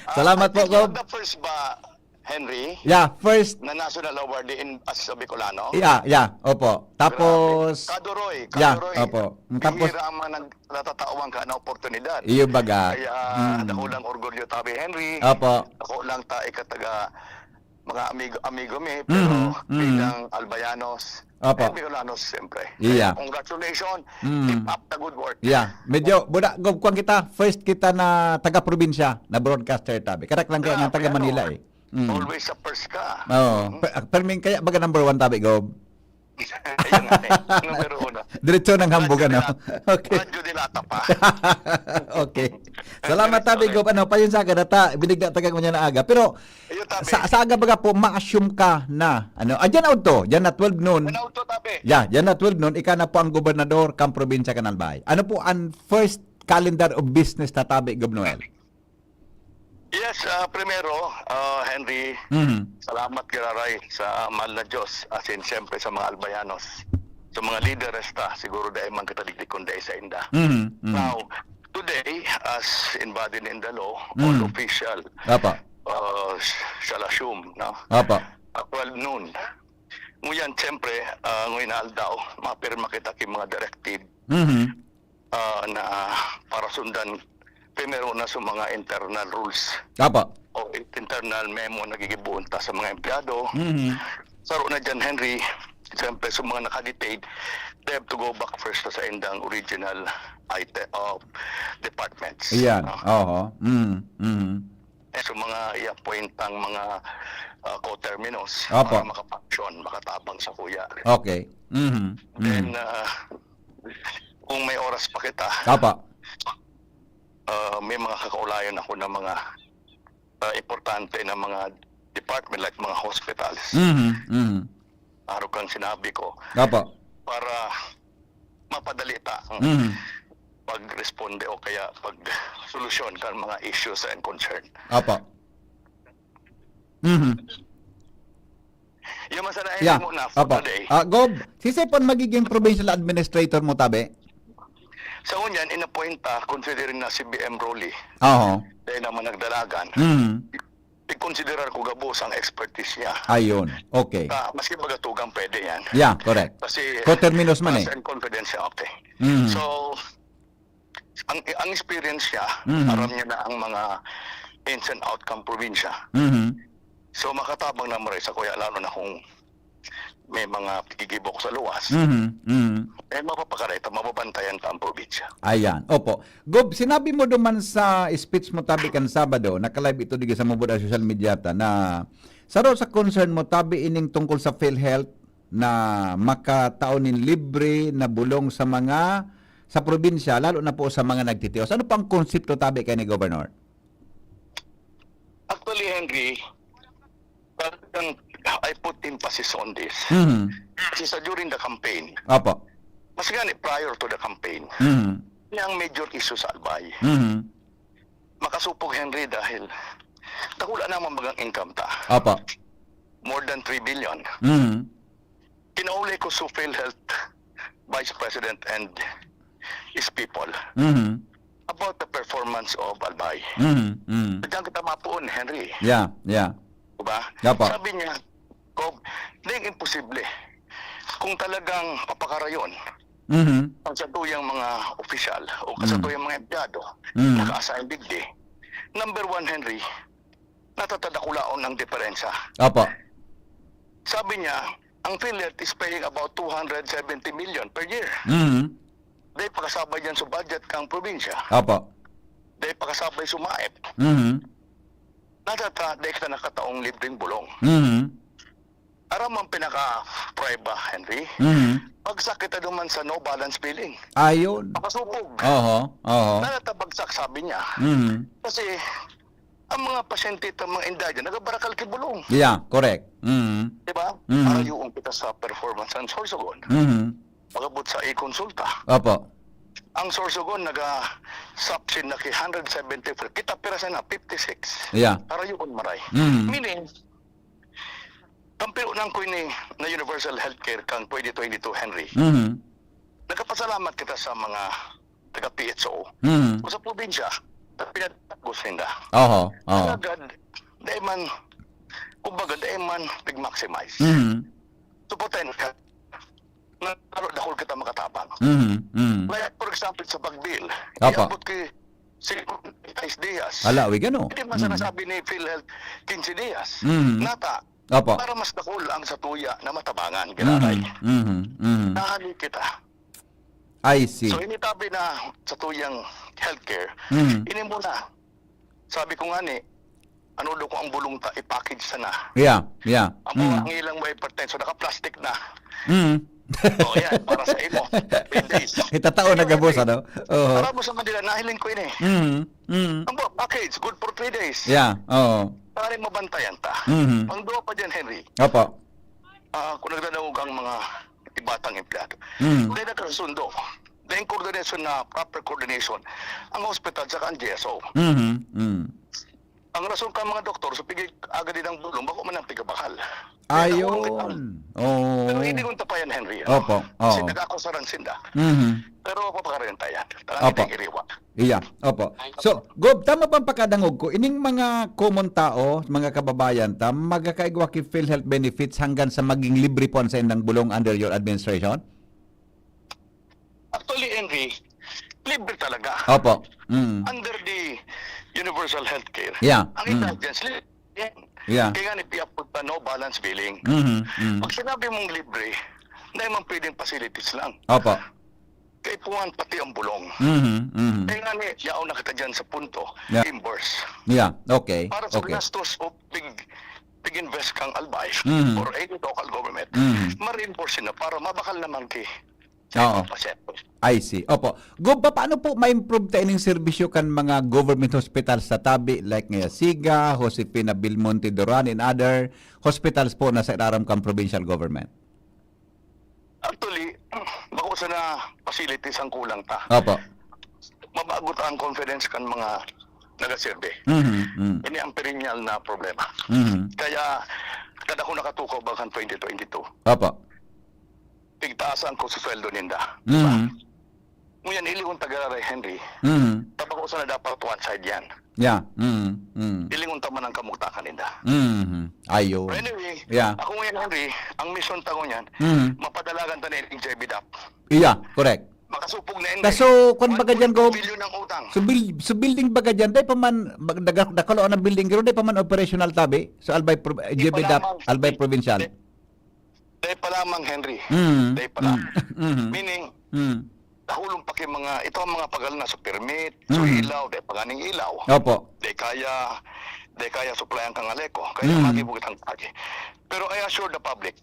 Ah, Salamat I po, think you're Gob. The first ba, Henry? Yeah, first. Na national award in, as a Bicolano? Yeah, yeah, opo. Tapos, Grabe. Kaduroy, yeah, kaduroy. Opo. Tapos, Bihira man nag-, natatawan ka na oportunidad. Iyo baga. Kaya, Mm. dakulang orgulyo, tabi, Henry. Opo. Dakulang ta ikataga mga amigo, amigo mi, pero Mhm, mhm. bilang Albayanos, Opo. eh, Bicolanos, siyempre. Iya. Kaya congratulations. Mm. Keep up the good work. Yeah. Medyo, buda, gu-, kuwan kita, first kita na taga-probinsya, na broadcaster, tabi. Karak lang kaya nga Grabe, taga ano? Manila, eh. Mm. Always sa first ka. Oo. Mm. Per-, perming kaya baga number one, tabi, Gob? Ayun nga, eh. Numero uno. Diretso ng hambog, Radyo ano? Dilata. Okay. Radyo Dilata pa. Okay. Salamat, tabi, Gob. Ano, pa yun sa akin, ata, binigla tagang mo niya na aga. Pero, Ayun, tabi. sa, sa aga baga po, ma-assume ka na, ano, ah, dyan auto, dyan na twelve noon. Yan auto, tabi. Yeah, dyan na twelve noon, ika na po ang gobernador, kang probinsya kan Albay. Ano po ang first calendar of business na, tabi, Gob Noel? Yes, ah, primero, ah, Henry, Mhm. salamat giraray sa mahal na Diyos, as in, siyempre sa mga Albayanos, sa mga lideres ta, siguro dai man kita digdi kun dai sainda. Mhm, mhm. Now, today, as embodied in the law, all Mhm. official, Apa. ah, sh-, shall assume, no? Apa. At twelve noon. Nguyan, siyempre, ah, nguyan na aldaw, mapirma kita ki mga directive Mhm. ah, na para sundan, primero na sa mga internal rules Apa. o internal memo na gigibohon ta sa mga empleyado. Mhm. Saro na dyan, Henry, siyempre, sa mga naka-detained, they have to go back first sa indang original ite-, uh, departments, Iyan. no? Oho. Mm. Mm. Eh, sa mga i-appointang mga, ah, coterminous Opo. para makapaksyon, makatabang sa kuya. Okay. Mhm. Then, Mhm. ah, kung may oras pa kita, Opo. ah, may mga kakaulayan ako ng mga, ah, importante na mga department, like mga hospitals. Mhm, mhm. Araw kang sinabi ko, Opo. para mapadali ta ang Mhm. pagresponde o kaya pagsolusyon kan mga issues and concern. Opo. Mhm. Yung masanahin Yeah. mo na for Opo. today. Ah, Gob, sisay po ang magiging provincial administrator mo, tabi? Sa ngunyan, inappoint ta, considering na si B M Rolly. Oho. Dahil naman nagdalagan. Mhm. I-considerar ko gabos ang expertise niya. Ayun. Okay. Ah, maski magatugang, pwede yan. Yeah, correct. Kasi Coterminous man eh. Trust and confidence siya, okay. Mhm. So, ang, ang experience niya, Mhm. aram niya na ang mga ins and out kang probinsya. Mhm. So, makatabang na maray sa kuya, lalo na kung may mga pigigibok sa luwas. Mhm, mhm. Eh, mapapakaray ta, mababantayan ta ang probinsya. Ayan. Opo. Gob, sinabi mo duman sa speech mo tabi kan Sabado, naka-live ito digdi sa mabod a social media ta, na saro sa concern mo tabi ining tungkol sa PhilHealth na makatao nin libre na bulong sa mga, sa probinsya, lalo na po sa mga nagtitios. Ano po ang konsepto tabi kay ni Governor? Actually, Henry, talagang I put emphasis on this. Mhm. Kasi sa during the campaign, Opo. mas gani prior to the campaign, Mhm. yan ang major issue sa Albay. Mhm. Makasupog, Henry, dahil dakula naman bagang income ta. Opo. More than three billion. Mhm. Kinaulay ko sa PhilHealth Vice President and his people Mhm. about the performance of Albay. Mhm. Mhm. Diyan kita mapuon, Henry. Yeah, yeah. Diba? Opo. Sabi niya, "Gob, ding imposible. Kung talagang papakarayon Mhm. ang satuyang mga opisyal o Mm. kasatuyang mga empleyado, Mm. naka-assign digdi, number one, Henry, natatadakulaon ang diferensya." Opo. Sabi niya, ang PhilHealth is paying about two hundred seventy million per year. Mhm. Dai pakasabay yan sa budget kang probinsya. Opo. Dai pakasabay sa MAEP. Mhm. Natata, dai kita nakataong libreng bulong. Mhm. Aram ang pinaka-prueba, Henry? Mhm. Bagsak kita duman sa no balance billing. Ayun. Makasupog. Oho, oho. Nalatabagsak, sabi niya. Mhm. Kasi ang mga pasyente at mga indigent, nagabarakal ki bulong. Yeah, correct. Mhm. Di ba? Mhm. Parayoon kita sa performance ng Sorsogon. Mhm. Pagabot sa e-consulta. Opo. Ang Sorsogon naga-sap sinda ki hundred seventy-four. Kita pira sana, fifty-six. Yeah. Parayoon maray. Mhm. Meaning, kampiyonan ko ini na universal healthcare kang twenty twenty-two, Henry. Mhm. Nagkapasalamat kita sa mga taga-P H O Mhm. o sa probinsya na pinatagos ninda. Oho, oho. Agad, dahil man, kumbaga, dahil man pig-maximize. Mhm. So, potential, na dakul kita makatabang. Mhm. Mhm. Like, for example, sa pag-bill, Apa. iabot ki singkwenta dias. Ala, wi gano? Hindi man Mhm. sinasabi ni PhilHealth quince dias. Mhm. Nata, Opo. Para mas dakul ang satuya na matabangan, giraray. Mhm. Mhm. Mhm. Nahali kita. I see. So, initabi na satuyang healthcare. Mhm. Ini muna. Sabi ko nga ni, ano daw ko ang bulong ta, i-package sana. Yeah, yeah. Ang mga Mhm. ang ilang may hypertension, naka-plastic na. Mhm. O yan, para sa imo. Ten days. Itatao na gabos, ano? Oo. Para mo sa Manila, nahiling ko ini. Mhm. Mhm. Ang buong package, good for three days. Yeah, oo. Para mabantayan ta. Mhm. Ang duwa pa dyan, Henry. Opo. Ah, kung nagdadangog ang mga ibatang empleyado. Mhm. Dahil nagkasundo. Dahil coordination na, proper coordination, ang hospital saka ang G S O. Mhm. Mhm. Ang rason ka mga doktor, so pigig agad din ang bulong, bako man ang pigabakal. Ayun. Oo. Pero hindi kong tapayan, Henry. Opo, Kasi oo. nag-akusaran sinda. Mhm. Pero papakarin tayo. Opo. Tangan iriwa. Iya, opo. So, Gob, tama bang pagkadangog ko, ining mga common tao, mga kababayan ta, magkakaigwa ki PhilHealth benefits hanggang sa maging libre po ang saindang bulong under your administration? Actually, Henry, libre talaga. Opo. Mm. Under the universal healthcare, Yeah. ang Mm. indulgence, libre yan. Yeah. Kaya nga ni Pia Punta, no balance billing. Mhm. Mm. Pag sinabi mong libre, hindi man pwedeng facilities lang. Opo. Kaipuhan pati ang bulong. Mhm. Mhm. Kaya nga ni, yaon na kita dyan sa punto, Yeah. reimburse. Yeah, okay. Para sa Okay. gastos o pig, pig-invest kang Albay Mhm. or any local government, Mhm. ma-reimburse na para mabakal naman ki Oo. pasyente. I see. Opo. Gob, pa- paano po ma-improve ta ining serbisyo kan mga government hospital sa tabi, like nga Siga, Josefina Belmonte Duran, and other hospitals po na sa ilarom kan provincial government? Actually, bako sana facilities ang kulang ta. Opo. Mabagot ang confidence kan mga nagaserbe. Mhm. Mhm. Ini ang perennial na problema. Mhm. Kaya, kada ko nakatukaw bagang twenty twenty-two, Opo. pigtaasan ko sa sweldo ninda. Mhm. Ngunyan, ilingon ta giraray, Henry. Mhm. Tabako sana dapat one side yan. Yeah. Mhm. Mhm. Ilingon ta man ang kamugtakan ninda. Mhm. Ayun. But anyway, Yeah. ako ngayon, Henry, ang mission ta ngunyan, Mhm. mapadalagan ta na yung J B dap. Yeah, correct. Makasupog na, Henry. Kaso, kwan baga dyan, Gob? Billion ang utang. So, bil- so building baga dyan, dai pa man, mag- daga- dakalo na building, pero dai pa man operational tabi. So, Albay, Pro- Di pa J B dap, lamang. Albay Provincial. Di, di pa lamang, Henry. Mm. Di pa lang. Mm. Meaning, Mm. dahulong pa ki mga, ito ang mga pagal na sa permit, sa Mm. ilaw, di pa nga ning ilaw. Opo. Di kaya, di kaya supplyan kang Aleco. Kaya Mm. magi mo kitang pagi. Pero I assure the public,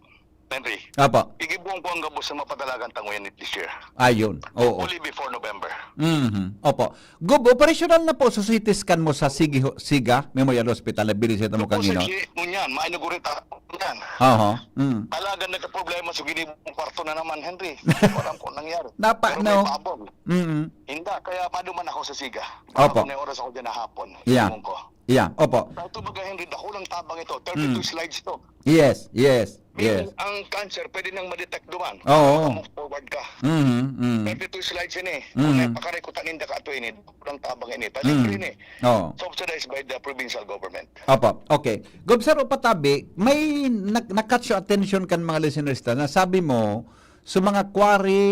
Henry, Opo. igibuon ko ang gabos na mapadalagan ta ngunyan this year. Ayun. Oo. Hopefully before November. Mhm. Opo. Gob, operational na po sa C T scan mo sa Sige, Siga Memorial Hospital na binisita mo Tapos kanina? Sige, ngunyan, ma-inaugurate ako ngunyan. Aha. Mm. Talaga nagka-problema sa ginibong kwarto na naman, Henry. Hindi ko alam kung nangyari. Napa-, Pero no? May pabong. Mm. Hindi, kaya maduman ako sa Siga. Opo. Ako na oras ako dyan na hapon. Yeah. Ilingon ko. Yeah. Opo. Sa ito baga, Henry, dakulang tabang ito. Thirty-two Mm. slides to. Yes, yes, yes. Meaning, ang cancer, pwede nang ma-detect duman. Oo. Move forward ka. Mhm. Mhm. Thirty-two slides ini. Mm. Kung may pakarikutan ninda ka ato ini, dakulang tabang ini. Talibre Mm. ini. Oo. Subsidized by the provincial government. Opo. Okay. Gob, saro patabi, may na- na-catch your attention kan mga listeners ta na sabi mo, so mga quarry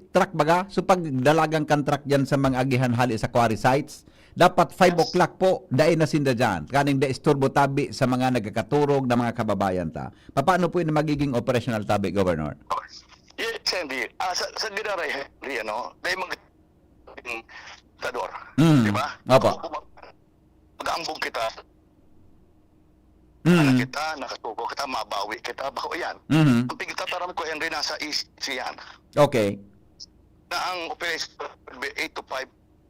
truck baga, so pagdalagan kan truck dyan sa mga agihan hali sa quarry sites, dapat five Yes. o'clock po, dai na sinda dyan. Kaning dai isturbo tabi sa mga nagkakaturog na mga kababayan ta. Paano po yung magiging operational tabi, Governor? Yes, Sandy. Ah, sa, sa giraray, Henry, ano, dahil mag- Tador. Mm. Di ba? Opo. Mag-aambog kita. Mm. na kita, nakasuko kita, mabawi kita, bako yan. Mhm. Ang pigtataram ko, Henry, nasa isip yan. Okay. Na ang operation will be eight to five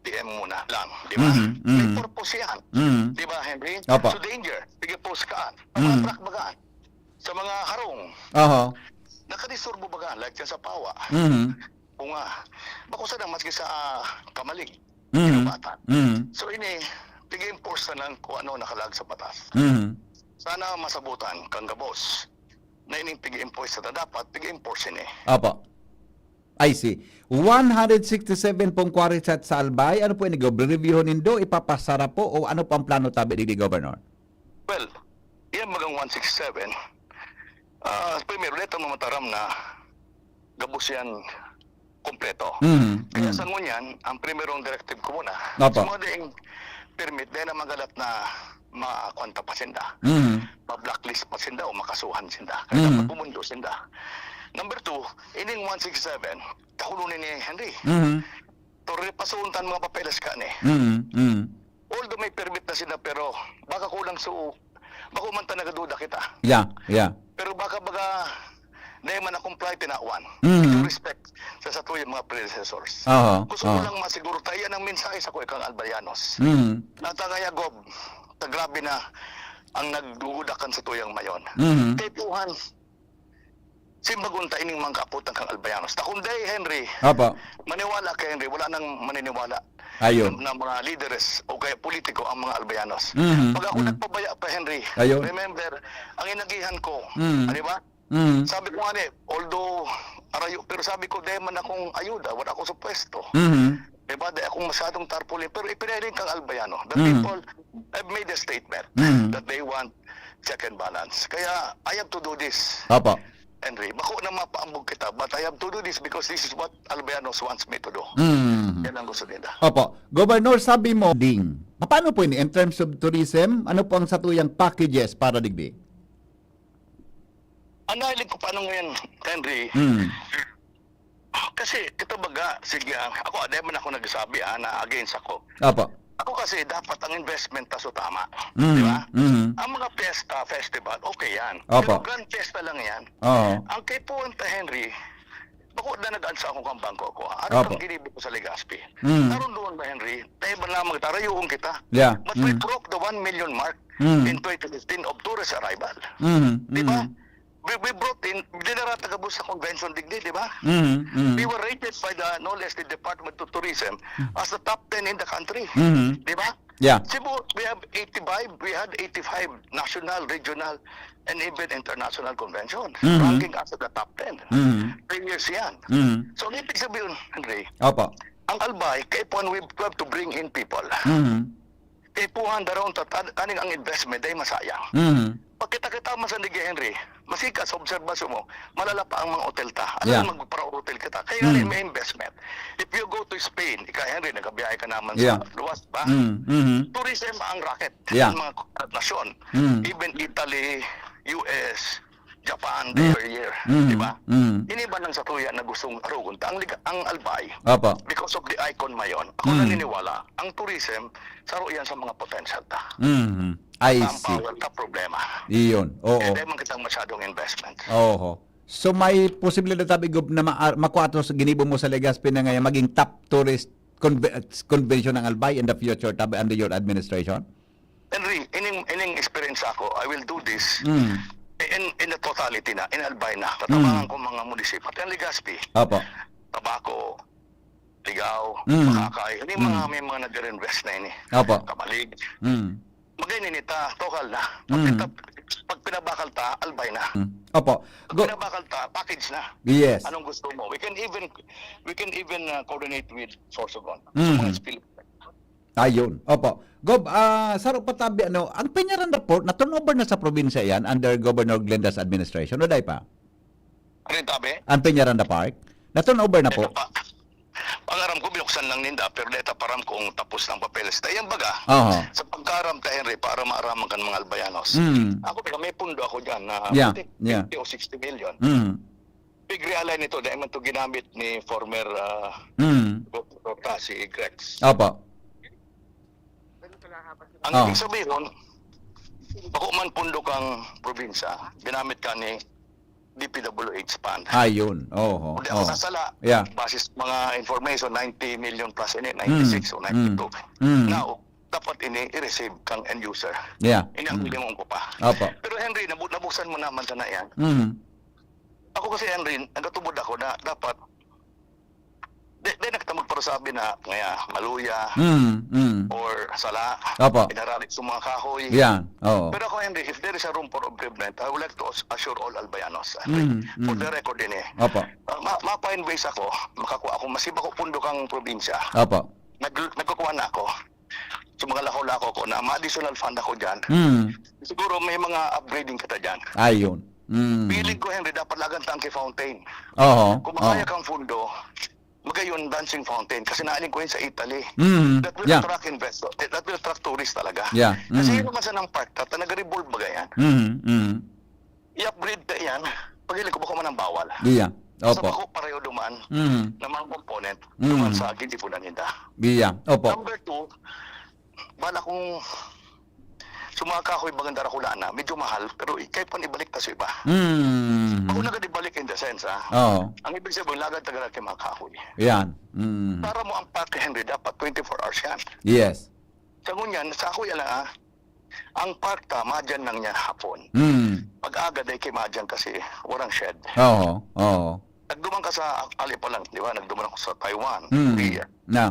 P M muna lang, di ba? Mhm, May mhm. purpose yan. Mhm. Di ba, Henry? Opo. So danger. Sige, post ka. Sa Mhm. mga truck baga. Sa mga harong. Oho. Nakadisturbo baga, like dyan sa Pawa. Mhm. Bunga. Bako sana maski sa Kamalig. Mhm. Kinubatan. Mhm. So ini, pig-enforce na lang kung ano nakalag sa batas. Mhm. Sana masabutan kang gabos na ining pig-enforce na dapat, pig-enforce ini. Opo. I see. One hundred sixty-seven pong quarry site sa Albay. Ano po ini, Gob? Reviewon nindo, ipapasara po o ano po ang plano tabi digdi, Governor? Well, yan bagang one six seven. Ah, primero, dito mamataram na gabos yan kompleto. Mhm. Kaya Mhm. sa ngunyan, ang primerong directive ko muna, Opo. sa mga daing permit, dahil na magalat na makwanta pa sinda, Mhm. ma-blacklist pa sinda o makasuhan sinda. Kaya Mhm. dapat pumundo sinda. Number two, ining one six seven, kahulo ni Henry. Mhm. Pero repasoon tan mga papeles ka ni. Mhm. Mhm. Although may permit na sila, pero baka kulang su... Bako man ta nagaduda kita. Yeah, yeah. Pero baka baga, dahil man na-comply, tinawan. Mhm. With due respect sa satuyang mga predecessors. Oho, Gusto ko oho. lang masiguro tayo ng mensahe sa kuya kang Albayanos. Mhm. Natangaya, Gob, ta grabe na ang nagdugudakan sa tuyang mayon. Mhm. Kay Tuhan, simbagon ta ining mga kaputan kang Albayanos. Ta kung day, Henry, Opo. maniwala kay Henry, wala nang maniniwala Ayun. na mga lideres o kaya politiko ang mga Albayanos. Mhm, Pag ako mhm. nagpabaya pa, Henry, Ayun. remember, ang inagihan ko, Mhm. di ba? Mhm. Sabi ko nga ni, although arayo, pero sabi ko, dahil man akong ayuda, wala ako sa pwesto. Mhm. Di ba? Dahil akong masyadong tarpaulin, pero ipinailing kang Albayano. The Mhm. People have made a statement Mhm. that they want check and balance. Kaya, I have to do this. Opo. Henry, bako na mapaambog kita, but I have to do this because this is what Albayanos wants me to do. Mhm. Yan ang gusto nila. Opo. Governor, sabi mo, ding. Paano po ini in terms of tourism? Ano po ang satuyang packages para digdi? Ang nahiling ko paano ngayon, Henry, Mm. kasi ito baga, sige, ah, ako, di man ako nagsabi ah, na against ako. Opo. Ako kasi dapat ang investment taso tama. Mhm. Di ba? Mhm. Ang mga fiesta, festival, okay yan. Opo. Pero grand fiesta lang yan. Oo. Ang kay Puwanta Henry, bako na nag-ansa ako kang bangko ko. Ano Opo. pang ginibo ko sa Legazpi? Mm. Naroon doon ba, Henry? Tayo ba na magtarayoon kita? Yeah. But we Mm. broke the one million mark Mm. in twenty fifteen of tourist arrival. Mhm. Di ba? Mhm. We, we brought in, dinara ta gabos sa convention digdi, di ba? Mhm. Mhm. We were rated by the Knowledge Department of Tourism as the top ten in the country. Mhm. Di ba? Yeah. Cebu, we have eighty-five, we had eighty-five national, regional, and even international convention. Mhm. Ranking as the top ten. Mhm. Three years yan. Mhm. So, ang ibig sabihin, Henry, Opo. ang Albay, kaipuhan we have to bring in people. Mhm. Kaipuhan daron ta, tan-, taning ang investment ay masayang. Mhm. Pagkita-kita man sa Nige Henry, masika sa obserbasyon mo, malala pa ang mga hotel ta. Ano Yeah. Ang magpara-hotel kita? Kaya nga Mm. may investment. If you go to Spain, ika Henry, nagkabiyahe ka naman Yeah. sa luwas ba? Mhm. Mhm. Tourism ang racket Yeah. ng mga nasyon. Mm. Even Italy, U S, Japan, Mm. every year. Mm. Di ba? Mm. Ini ba nang satuya na gustong arugon ta ang, liga- ang Albay? Opo. Because of the icon mayon. Ako Mm. naniniwala, ang tourism, saro yan sa mga potential ta. Mhm. I Ang see. power ta, problema. Iyon. Oo. Kaya dahil man kitang masyadong investment. Oho. So may posibilidad tabi, Gob, na ma- makuha to sa ginibo mo sa Legazpi na ngayon maging top tourist conve- convention ng Albay in the future tabi under your administration? Henry, ining, ining experience ako, I will do this Mm. in in the totality na, in Albay na. Tatabangan ko mga munisipyo. Pati ang Legazpi, Opo. Tabaco, Ligao, Mm. Makakay. Hindi mga Mm. may mga nag-reinvest na ini. Opo. Kamalig. Mm. Magay nini ta, total na. Pag, Mm. pag, pag pinabakal ta, Albay na. Mm. Opo. Pag Go. pinabakal ta, package na. Yes. Anong gusto mo? We can even we can even uh, coordinate with Sorsogon. Mm. Mga spill. Ayun. Opo. Gob, ah, saro pa tabi, ano, ang Peñaranda Park, na-turnover na sa probinsya yan under Governor Glenda's administration, o dai pa? Ano yung tabi? Ang Peñaranda Park, na-turnover na po? Ito pa. Ang aram ko, binuksan lang ninda, pero deta param kung tapos ng papeles. Tayo baga, Aha. Sa pagkaram ta, Henry, para maaraman kan mga Albayanos. Mm. Ako, may pundo ako dyan na Yeah, fifty, yeah. fifty o sixty million. Mm. Pig-realign nito, dahil man ito ginamit ni former uh, Mm. Gov ta, si Grex. Opo. Ang Oh. ibig sabihin, Bako man pundo kang probinsya, ginamit ka ni D P W H fund. Ayun. Oho. Kundi ako Oh. nasala, Yeah. basis mga information, ninety million plus ini, ninety-six o ninety-two. Mm. Now, dapat ini i-receive kang end user. Yeah. Ini ang Mm. minimum ko pa. Opo. Pero Henry, nabu- nabuksan mo naman sana yan. Mm. Ako kasi, Henry, nagatubod ako na dapat di, di na kita magparusabi na ngaya maluya Mm. Mm. or sala, Opo. inaralit sa mga kahoy. Yan. Oo. Pero ako, Henry, if there is a room for improvement, I would like to as- assure all Albayanos. Mm, For mm. the record din eh. Opo. Uh, ma- ma-find ways ako, makakuha ako, masiba ko pundo kang probinsya. Opo. Nag- nagkukuha na ako. Sa mga lakaw-lakaw ko na ma-additional fund ako dyan. Mm. Siguro may mga upgrading kita dyan. Ayun. Mm. Feeling ko, Henry, dapat lagan tangke fountain. Oho. Kung makaya Oo. kang fundo, magayon dancing fountain. Kasi naaling ko yun sa Italy. Mm. That will Yeah. attract investors. That will attract tourists talaga. Yeah. Kasi Mm. yun naman sa ng park, tata, nag-revolve baga yan. Mm. Mm. I-upgrade ka yan. Pag ko bako man ang bawal. Iya. Sa Opo. bako pareho duman Mm. na mga component Mm. duman sa gindibunan ninda. Iya. Opo. Number two, bala kung sa mga kahoy bagang darakula na, medyo mahal, pero ikay pa ibalik ta sa iba. Mm. Ako nagad ibalik in the sense, ha? Oo. Ang ibig sabihin, lagad tagal kay mga kahoy. Yan. Mm. Para mo ang park, Henry, dapat twenty-four hours yan. Yes. Sa ngunyan, sa ako yan lang, ah, ang park ta, madyan lang niya hapon. Mm. Pag-aga, dahil kay madyan kasi, warang shed. Oo. Oo. Nagduman ka sa, ali pa lang, di ba? Nagduman ako sa Taiwan, Mm. Korea. Na.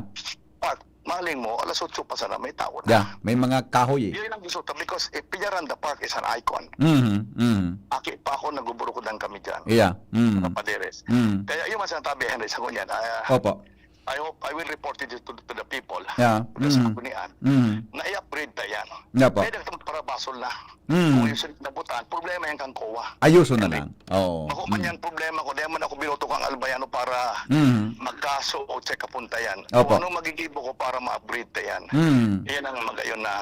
Park, maling mo, alas otso pa sana, may tao na. Yeah, may mga kahoy eh. Yun ang gusto ko, because if Peñaranda Park is an icon, Mhm. Mhm. aki pa ako, nagbuburukudan kami dyan. Yeah. Mm. Mga paderes. Mm. Kaya yun ang sinasabi, Henry, sa ngunyan. Ah, Opo. I hope, I will report it to, to the people. Yeah. Sa Mm. Kunian, Mm. na i-upgrade na yan. Opo. Pwede kang parabasol na. Mm. Kung yung sunod na butaan, problema yan kang kowa. Ayuso na lang. Oo. Ako man Mm. yan problema ko, dahil man ako binoto kang Albayano para Mm. magkaso o check up punta yan. Opo. Kung anong magigibo ko para ma-upgrade na yan, Mm. yan ang magayon na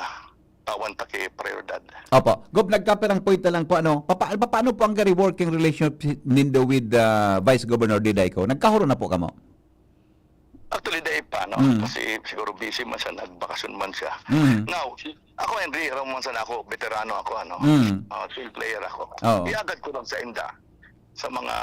tawan ta ki prioridad. Opo. Gob, nagkapirang point na lang po, ano, papa, paano po ang gari working relationship nindo with uh, Vice Governor Diday Co? Nagkahuro na po kamo? Actually, dahil pa, no? Mm. Kasi siguro busy man siya, nagbakasyon man siya. Mm. Now, ako, Henry, aram man sana ako, veterano ako, ano? Mm. Ah, field player ako. Oo. Iagad ko lang sa inda, sa mga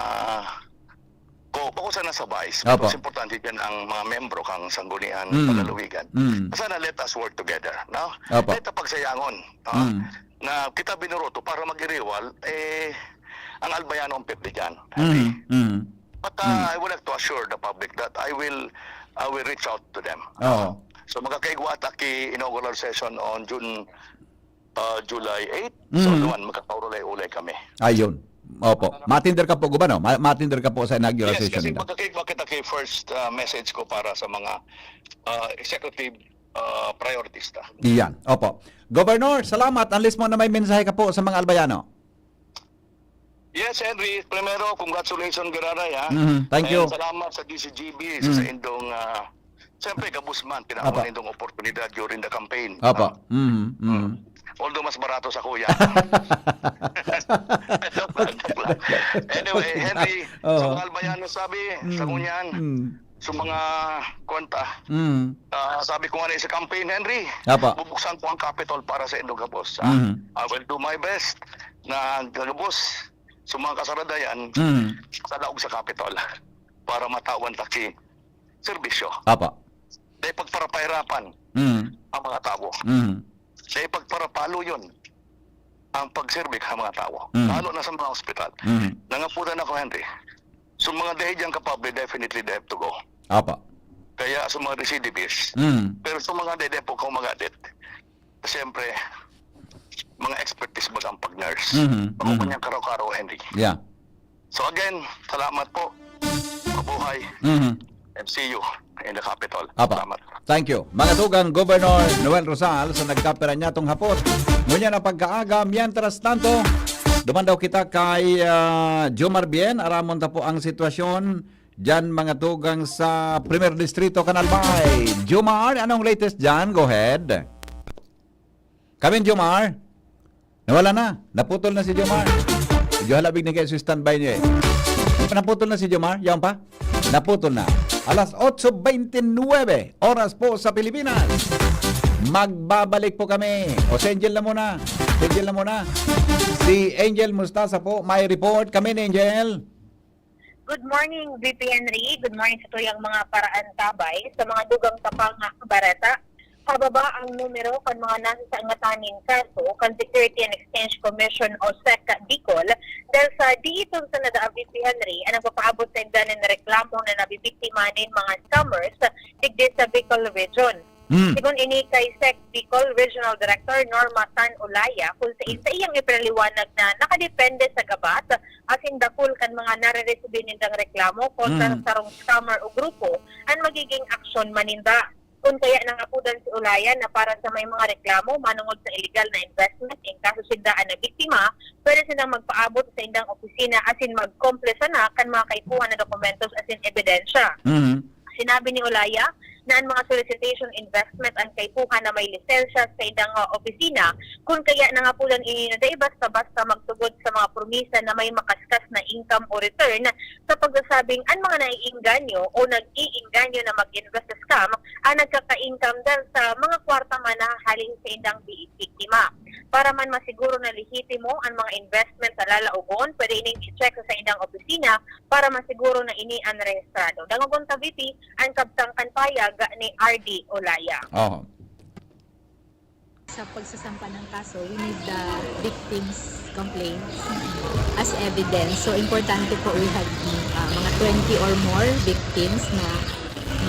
ko, ako sana sa vice. Opo. Mas importante dyan ang mga membro kang sanggunian, Mm. palaluwigan. Mm. Sana let us work together, no? Opo. Let us pagsayangon, no? Mm. Na kita binuroto para mag-iriwal, eh, ang Albayano ang pwede dyan. Mm. Mm. But uh, I would like to assure the public that I will I will reach out to them. Oo. So magkakaigwa ta ki inaugural session on June, uh, July eight. So Mm. duman magkakaulay-ulay kami. Ayun. Opo. Matinder ka po, Gobano? Ma- matinder ka po sa inaugural Yes, session kasi nila? magkakaigwa kita ki first uh, message ko para sa mga uh, executive uh, priorities ta. Iyan. Opo. Governor, salamat. Unless mo na may mensahe ka po sa mga Albayano. Yes, Henry. Primero, congratulations, Gararay, ha? Mhm. Thank you. And salamat sa D C G B, sa, sa Mm. indong, ah, siyempre, gabos man, tinawag Apa. indong oportunidad during the campaign. Apa. Ah, Mhm. Mhm. Although mas barato sa kuya. Joke lang, joke lang. Anyway, Henry, Oo. sa mga Albayano sabi, sa Mm. Ngunyan, Mm. sa mga kwenta, Mm. ah, sabi ko nga na sa campaign, Henry, Apa. bubuksan ko ang Capitol para sa indong gabos. Ha? Mhm. I will do my best na gabos sa mga kasaradayan Mm. sa laog sa Capitol para matawan ta ki serbisyo. Apa. Dahil pagparapahirapan Mm. ang mga tao. Mm. Dahil pagparapalo yun ang pagserbi sa mga tao. Mm. Lalo na sa mga ospital. Mm. Nangaputan ako, Henry. So mga dahil dyan kapable, definitely they have to go. Apa. Kaya sa mga recidivists, Mm. pero sa mga dede po kung mag-adit, siyempre, mga expertise baga ang pag-nurse. Mhm, Ako mhm. kanyang karo-karo, Henry. Yeah. So again, salamat po. Mabuhay. Mhm. And see you in the Capitol. Apa. Salamat. Thank you. Mga tugang, Governor Noel Rosal sa nagkapira niya tong hapot. Ngunyan ang pagkaaga, mientras tanto, duman daw kita kay ah, Jomar Bien. Aramon ta po ang sitwasyon dyan, mga tugang, sa Primer Distrito, Canal Bay. Jomar, anong latest dyan? Go ahead. Kami, Jomar. Nawala na. Naputol na si Jomar. Medyo halabig na kayo sa standby niya eh. Naputol na si Jomar? Yaon pa? Naputol na. Alas otso beintinuebe, oras po sa Pilipinas. Magbabalik po kami. O, Angel na muna. Tigil na muna. Si Angel Mustasa po, may report kami ni Angel. Good morning, V P Henry. Good morning sa tuyang mga paraantabay. Sa mga dugang tapang nga bareta, pababa ang numero kan mga nasasangatan nin kaso kan Security and Exchange Commission o SEC Bicol, dahil sa diiton sa nadaa, V P Henry, ang nagpapaabot sa inda nin reklamo na nabibiktima nin mga scammers digdi sa Bicol Region. Hmm. Sigon ini kay SEC Bicol Regional Director Norma Tan Olaya, kung sa, sa iyang ipinaliwanag na nakadepende sa gabat asin dakul kan mga nareresibi nindang reklamo kontra Hmm. sa sarong scammer o grupo, ang magiging aksyon maninda. Kun kaya nangapudan si Olaya na para sa may mga reklamo manungod sa illegal na investment, in kaso sinda an nabiktima, pwede sindang magpaabot sa indang opisina asin magkomple sana kan mga kaipuhan na dokumentos asin ebidensya. Mhm. Sinabi ni Olaya na an mga solicitation investment an kaipuhan na may lisensya sa indang, ah, opisina, kun kaya nangapudan ini na dai basta-basta magtugod sa mga promisa na may makaskas na income o return, sa pagsasabing an mga naiengganyo o nag-iengganyo na mag-invest sa scam ang nagkaka-income dahil sa mga kwarta man na haling sa indang bi-, biktima. Para man masiguro na lehitimo an mga investment na lalaogon, pwede ining i-check sa indang opisina para masiguro na ini an rehistrado. Dangogon ta, V P, an kabtang kan payag ni R D Olaya. Oh. Sa pagsasampa ng kaso, we need the victims' complaints as evidence. So, importante po, we have uh, mga twenty or more victims na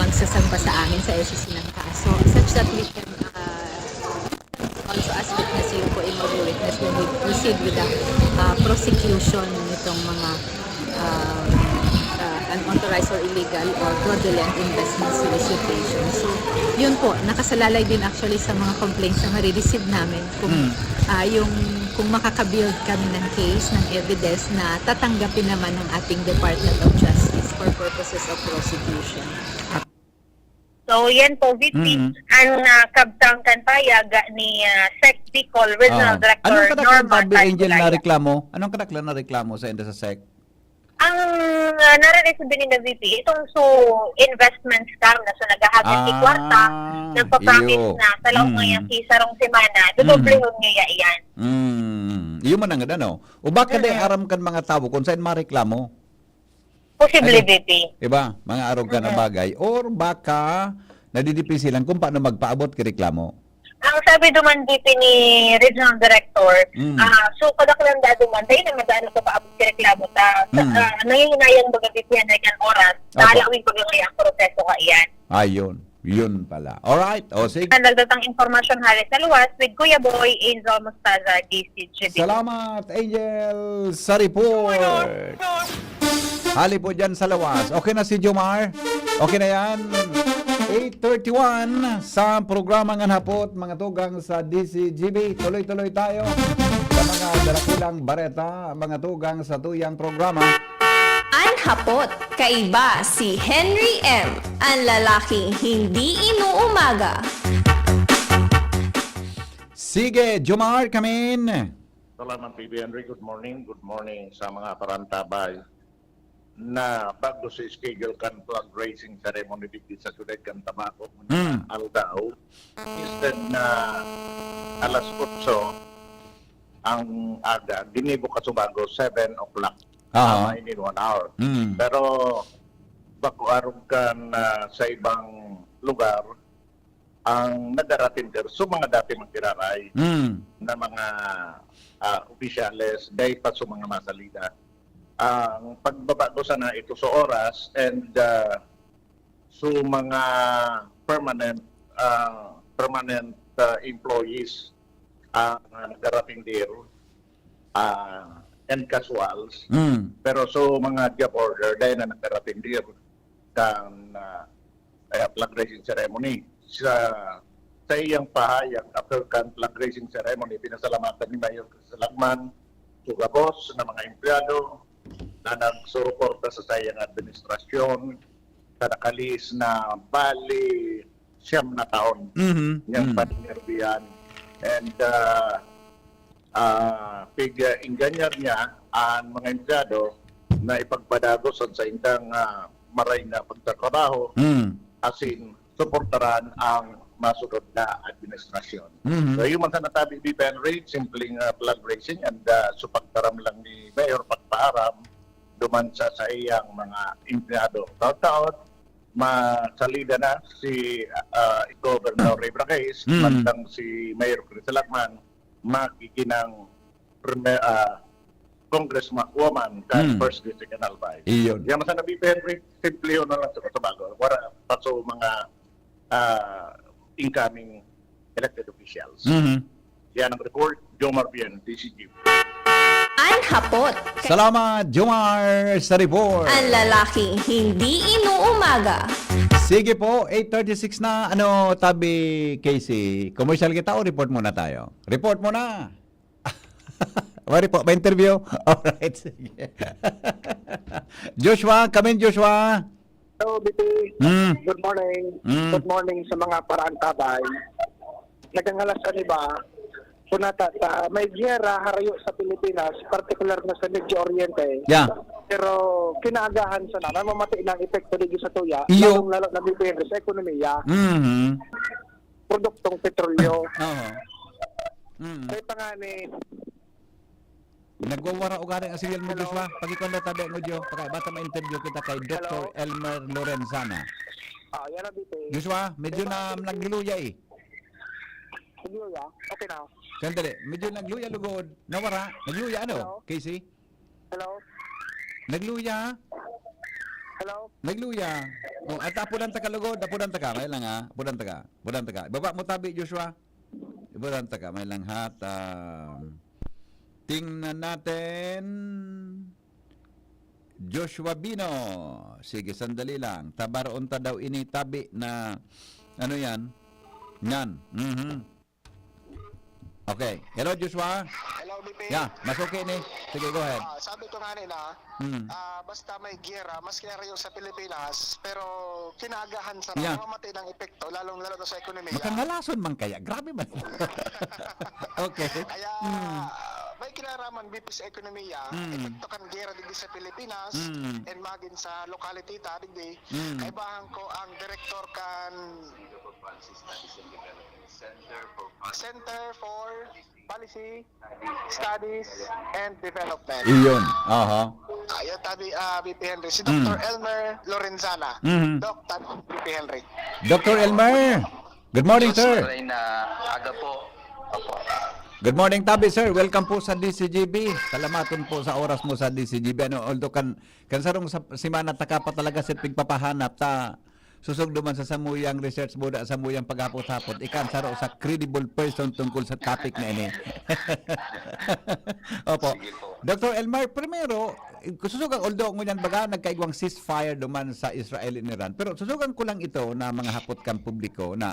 magsasampa sa amin sa S E C ng kaso, such that we can uh, also as witness, yung po yung mag-witness when we proceed with the uh, prosecution nitong mga um, uh, unauthorized or illegal or fraudulent investment solicitation. So, yun po, nakasalalay din actually sa mga complaints na marireceive namin kung, Mm. ah, yung, kung makakabuild kami ng case, ng evidence na tatanggapin naman ng ating Department of Justice for purposes of prosecution. So, yan po, V P, Mm. ang ah, kabtang kan payag ni ah, SEC Bicol Regional Ah. Director Anong kadaklan Norma tabi, Angel, na Taglaya. Reklamo? Anong kadaklan na reklamo sa inda sa SEC? Ang uh, nare-receive ni V P, itong so investment scam na so naghahagad si Ah, kwarta, nagpa-promise iyo. na sa laong Mm. ngayon si sarong semana, dodoblehon niya iyan. Mm. Iyo man ang ano. O baka Mm. di aram kan mga tawo kung saan mareklamo. Posible, Ano? V P. Diba? Mga arog ka na Mm. bagay. Or baka nadidipisilan kung paano magpaabot kay reklamo. Ang sabi duman V P ni Regional Director, Mm. ah, so kadaklan da duman, dahil naman daan nagpapaabot kay reklamo ta, sa, Mm. ah, nangihinayang baga V P yan na kan oras, Opo. Naalawin ko yung ang proseso ka iyan. Ayun. Yun pala. Alright. O, sige. Ang nagdatang impormasyon hali sa luwas with Kuya Boy, Angel Mostaza, D C G B. Salamat, Angel, sa report. Hali po dyan sa lawas. Okay na si Jomar? Okay na yan. eight thirty-one sa programang An Hapot, mga tugang sa D C G B. Tuloy-tuloy tayo sa mga darakulang bareta, mga tugang sa tuyang programa. An Hapot, kaiba si Henry M, an lalaking hindi inuumaga. Sige, Jomar, come in. Salamat, P B Henry. Good morning. Good morning sa mga parantabay na bago sa schedule kan flag raising ceremony digdi sa siyudad kan Tabaco, Mm. Aldao. Instead na alas otso ang aga, ginibo ka subago, seven o'clock. Aha. Tama, in one hour. Mm. Pero bako arog kan, ah, sa ibang lugar, ang nagaratin der, so mga dati magkiraray Mm. na mga, ah, opisyales, dahil pa sa mga masalida. Ang pagbabago sana ito sa oras and, ah, so mga permanent, ah, permanent, ah, employees ang, ah, nagaratin der, ah, and casuals. Mm. Pero so mga job order, dahil na nagaratin der kan, ah, eh, flag raising ceremony. Sa, sa iyang pahayag after kan flag raising ceremony, pinasalamatan ni Mayor Chris Lagman, Sugabos, na mga empleyado na nagsuruporta sa sayang administrasyon, sa nakalihis na bali siyam na taon Mhm. niyang Mhm. paninerbihan. And uh, uh, pig-inganyar niya ang mga empleyado na ipagpadagos sa indang uh, maray na pagtatrabaho, Mm. asin suportaran ang masunod na administrasyon. Mhm. So, yung mga natabi ni Henry, simpleng ah, flag raising and ah, so pagtaram lang ni Mayor, pagpaaram duman sa, sa iyang mga empleyado. Taon-taon, masalida na si ah, Governor Ray Bracaise, Mm. mantang si Mayor Chris Lacman, magiginang prime, ah, congresswoman kan Mm. First District and Albay. Iyon. Yan, masana, Henry, simple yun na lang sa, sa bago. Wala pa so mga ah, incoming elected officials. Mhm. Yan ang report, Jomar Bien, D C G. An hapot. Salamat, Jomar, sa report. An lalaking hindi inuumaga. Sige po, eight thirty-six na. Ano, tabi, Casey? Commercial kita o report muna tayo? Report muna. Wari po, may interview? Alright, sige. Joshua, come in, Joshua. Hello, B P. Hmm. Good morning. Mm. Good morning sa mga paraantabay. Nagangalas an iba. Kunata ta, may giyera harayo sa Pilipinas, partikular na sa Medio Oriente. Yeah. Pero kinaagahan sana, mamati na ang epekto digdi sa tuya, Iyo. lalong-lalo na, B P Henry, sa ekonomiya, Mhm. produktong petrolyo. Oo. Mm. Kaya pa nga ni, Nagwawara o gani ang signal mo, Joshua? Pag ikaw na tabi ang audio, paka bata ma-interview kita kay Doctor Hello? Elmer Lorenzana. Ah, yan ang B P. Joshua, medyo na nagluya eh. Sige, ya. Okay na. Sandali, medyo nagluya lugod. Nawara, nagluya ano? Hello? Casey? Hello? Nagluya? Hello? Nagluya. Oh, at apudan ta ka lugod, apudan ta ka. May lang ha, apudan ta ka. Apudan ta ka. Ibaba mo tabi, Joshua. Apudan ta ka. May lang hat. Um, tingnan natin. Joshua Bino. Sige, sandali lang. Tabaroon ta daw ini tabi na ano yan? Yan. Mhm. Okay. Hello, Joshua. Hello, B P. Yeah, mas okay ni. Sige, go ahead. Ah, sabi ko nga nila, Hmm. ah, basta may giyera, mas kaya yung sa Pilipinas, pero kinaagahan sa Yeah. Mamati ng epekto, lalong-lalo na sa ekonomiya. Makangalason man kaya. Grabe man. Okay. Kaya Hmm. ah, may kinaraman, B P, sa ekonomiya, Hmm. epekto kan giyera digdi sa Pilipinas, Hmm. and magin sa locality ta digdi. Hmm. Kaibahan ko ang direktor kan Center for Policy Studies and Development. Iyon. Aha. Ayo tabi, ah, B P Henry, si Mm. Doctor Elmer Lorenzana. Mhm. Doc, tabi, B P Henry. Doctor Elmer, good morning, Diyos sir. Marina, aga po. Opo. Good morning, tabi, sir. Welcome po sa D C G B. Salamaton po sa oras mo sa D C G B. Ano, although kan, kan sarong sa, semana taka pa talaga sa pigpapahanap ta susog duman sa samuyang research buda, samuyang paghapot-hapot. Ikan saro sa credible person tungkol sa topic na ini. Opo. Sige po. Doctor Elmar, primero, susugang, although ngunyan baga nagkaigwang ceasefire duman sa Israel and Iran, pero susugan ko lang ito na mga hapot kan publiko na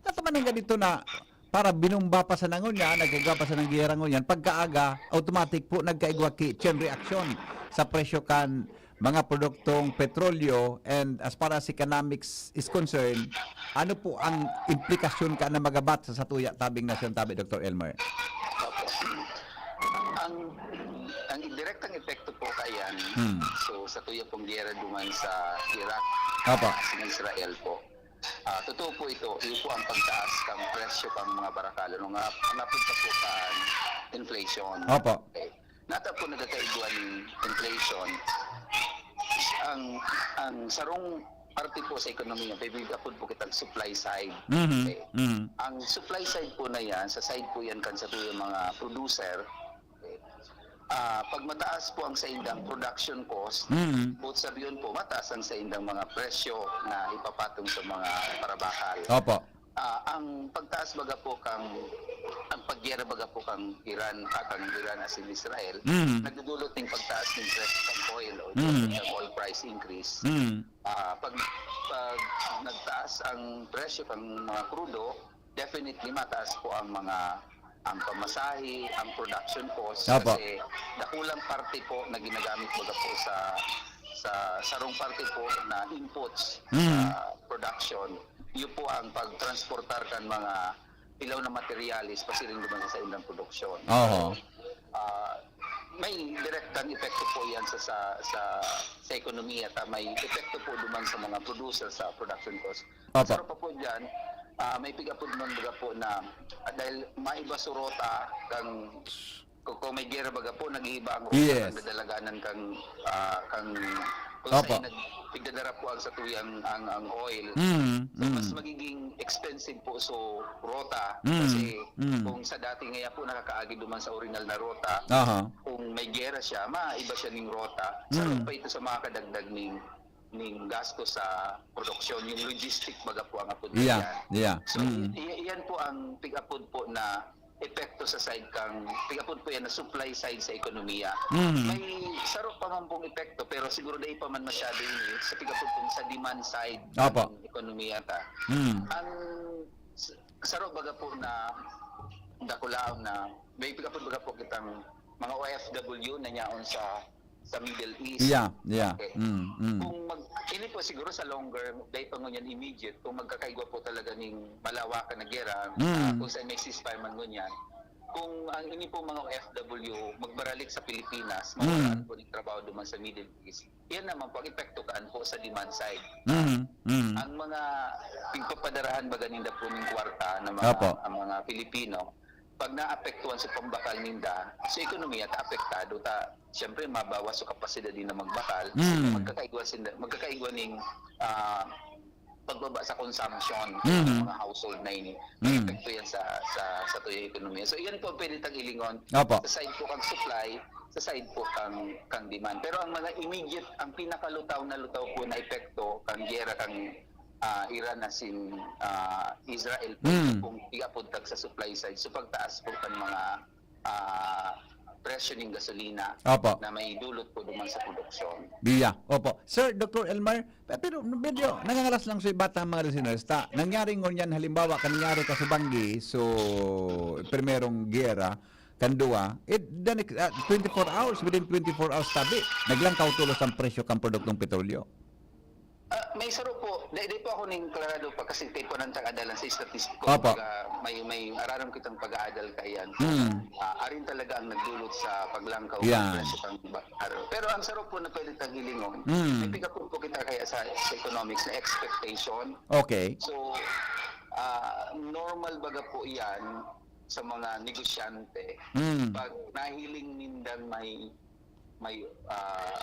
nataman nga dito na para binumba pa sa nangon niya, nagkagawa pa sa nanggiyera ngunyan, pagkaaga, automatic po nagkaigwa ki chain reaction sa presyo kan mga produktong petrolyo, and as far as economics is concerned, ano po ang implikasyon ka na magabat sa satuya tabing nasyon tabi, Doctor Elmer? Opo. Ang ang direktang epekto po kayan, Hmm. so sa tuya pong giyera duman sa Iraq, Opo. sa Israel po. Ah, totoo po ito, iyo po ang pagtaas kang presyo kang mga barakal. Ano nga, hanapon sa po kan inflation. Opo. Okay. Nata po nagkakaigwa ning inflation. Ang ang sarong parte po sa ekonomiya, bibigyan po po kitang supply side. Mhm. Okay. Mhm. Ang supply side po na yan, sa side po yan kan sa tuya mga producer, okay, ah, pag mataas po ang sa indang production cost, Mhm. both sabiyon po, mataas ang sa indang mga presyo na ipapatong sa mga parabakal. Opo. Ah, ang pagtaas baga po kang, ang paggiyera baga po kang Iran, ah, kang Iran as in Israel, Mhm. nagdudulot ning pagtaas ng presyo ng oil o Mhm. ng oil price increase. Mhm. Ah, pag, pag nagtaas ang presyo ng mga krudo, definitely mataas po ang mga, ang pamasahe, ang production cost, Opo. Kasi dakulang parte po na ginagamit baga po sa, sa sarong parte po na inputs Mhm. sa production. Iyo po ang pagtransportar kan mga ilaw na materyales pasiring duman sa saindang produksyon. Oho. Ah, may direktang epekto po yan sa, sa, sa, sa ekonomiya. Ta, may epekto po duman sa mga producer sa production cost. Opo. Sarong pa po dyan, Ah, may pig-apod man baga po na, ah, dahil maiba su rota kang, kung, kung may gera baga po, nag-iiba ang rota Yes. kan dadalaganan kang, ah, kang, kung Opo. saan nag-, pigdadara po ang satuyang, ang, ang oil. Mm, So, mas mm. magiging expensive po su rota Mm, kasi mm. kung sa dati ngaya po nakakaagi duman sa orihinal na rota, Aha. kung may gera siya, maiba siya ning rota. Saro Mm. pa ito sa mga kadagdag ning, ning gasto sa produksyon, yung logistic baga po ang apod Yeah, niya. yeah. So, Mm. i-, iyan po ang pig-apod po na epekto sa side kang, pig-apod po yan na supply side sa ekonomiya. Mm. May saro pa man pong epekto, pero siguro dai pa man masyado ini sa pig-apod pong sa demand side Opo. ng ekonomiya ta. Mm. Ang s-, saro baga po na dakulaon na may pig-apod baga po kitang mga O F W na nyaon sa sa Middle East. Yeah, yeah. Okay. Mm, mm. Kung mag, ini po siguro sa longer, dahil pa ngunyan immediate, kung magkakaigwa po talaga ning malawakan na gera, Mm. ah, kung saan may ceasefire man ngunyan, kung ang ini pong mga O F W magbaralik sa Pilipinas, Mm. mawalaan po ng trabaho duman sa Middle East. Yan naman po, ang epekto kaan po sa demand side. Mm, mm. Ang mga pigpapadarahan baga ninda po ning kwarta ng mga, Opo. ang mga Pilipino, pag naapektuhan sa pambakal ninda, sa ekonomiya ta apektado ta. Siyempre, mabawas sa kapasidad din na magbakal. Mm. Magkakaigwa sinda, magkakaigwa ning, ah, pagbaba sa consumption Mm. ng mga household na ini. Mm. May epekto yan sa, sa, sa tuyang ekonomiya. So, yan po ang pwede tang hilingon. Opo. Sa side po kang supply, sa side po kang, kang demand. Pero ang mga immediate, ang pinakalutaw na lutaw po na epekto kang gera kang, ah, Iran asin, ah, Israel po, Mm. kung iapod tag sa supply side. So, pagtaas po kan mga, ah, presyo ning gasolina Opo. na may dulot po duman sa produksyon. Biya. Opo. Sir, Doktor Elmer, pe-, pero medyo nangangalas lang sa iba ta mga listeners ta. Nangyari ngunyan, halimbawa, kan nangyari ka sa Banggi, so, primerong giyera, kan duwa, eh, the next, ah, twenty-four hours, within twenty-four hours tabi, naglangkaw tolos ang presyo kan produktong petrolyo. Ah, may saro po, di, di po ako ning klarado pa kasi kaipuhan tang adalan sa statistiko. Opo. Kumbaga, may, may ararom kitang pag-aadal kaiyan. Mm. Ah, arin talaga ang nagdulot sa paglangkaw Yan. ng presyo ng ba-, aro. Pero ang saro po na pwede tang hilingon, Mm. may pig-apod po kita kaya sa, sa economics na expectation. Okay. So, ah, normal baga po yan sa mga negosyante. Mm. Pag nahiling nindang may, may, ah,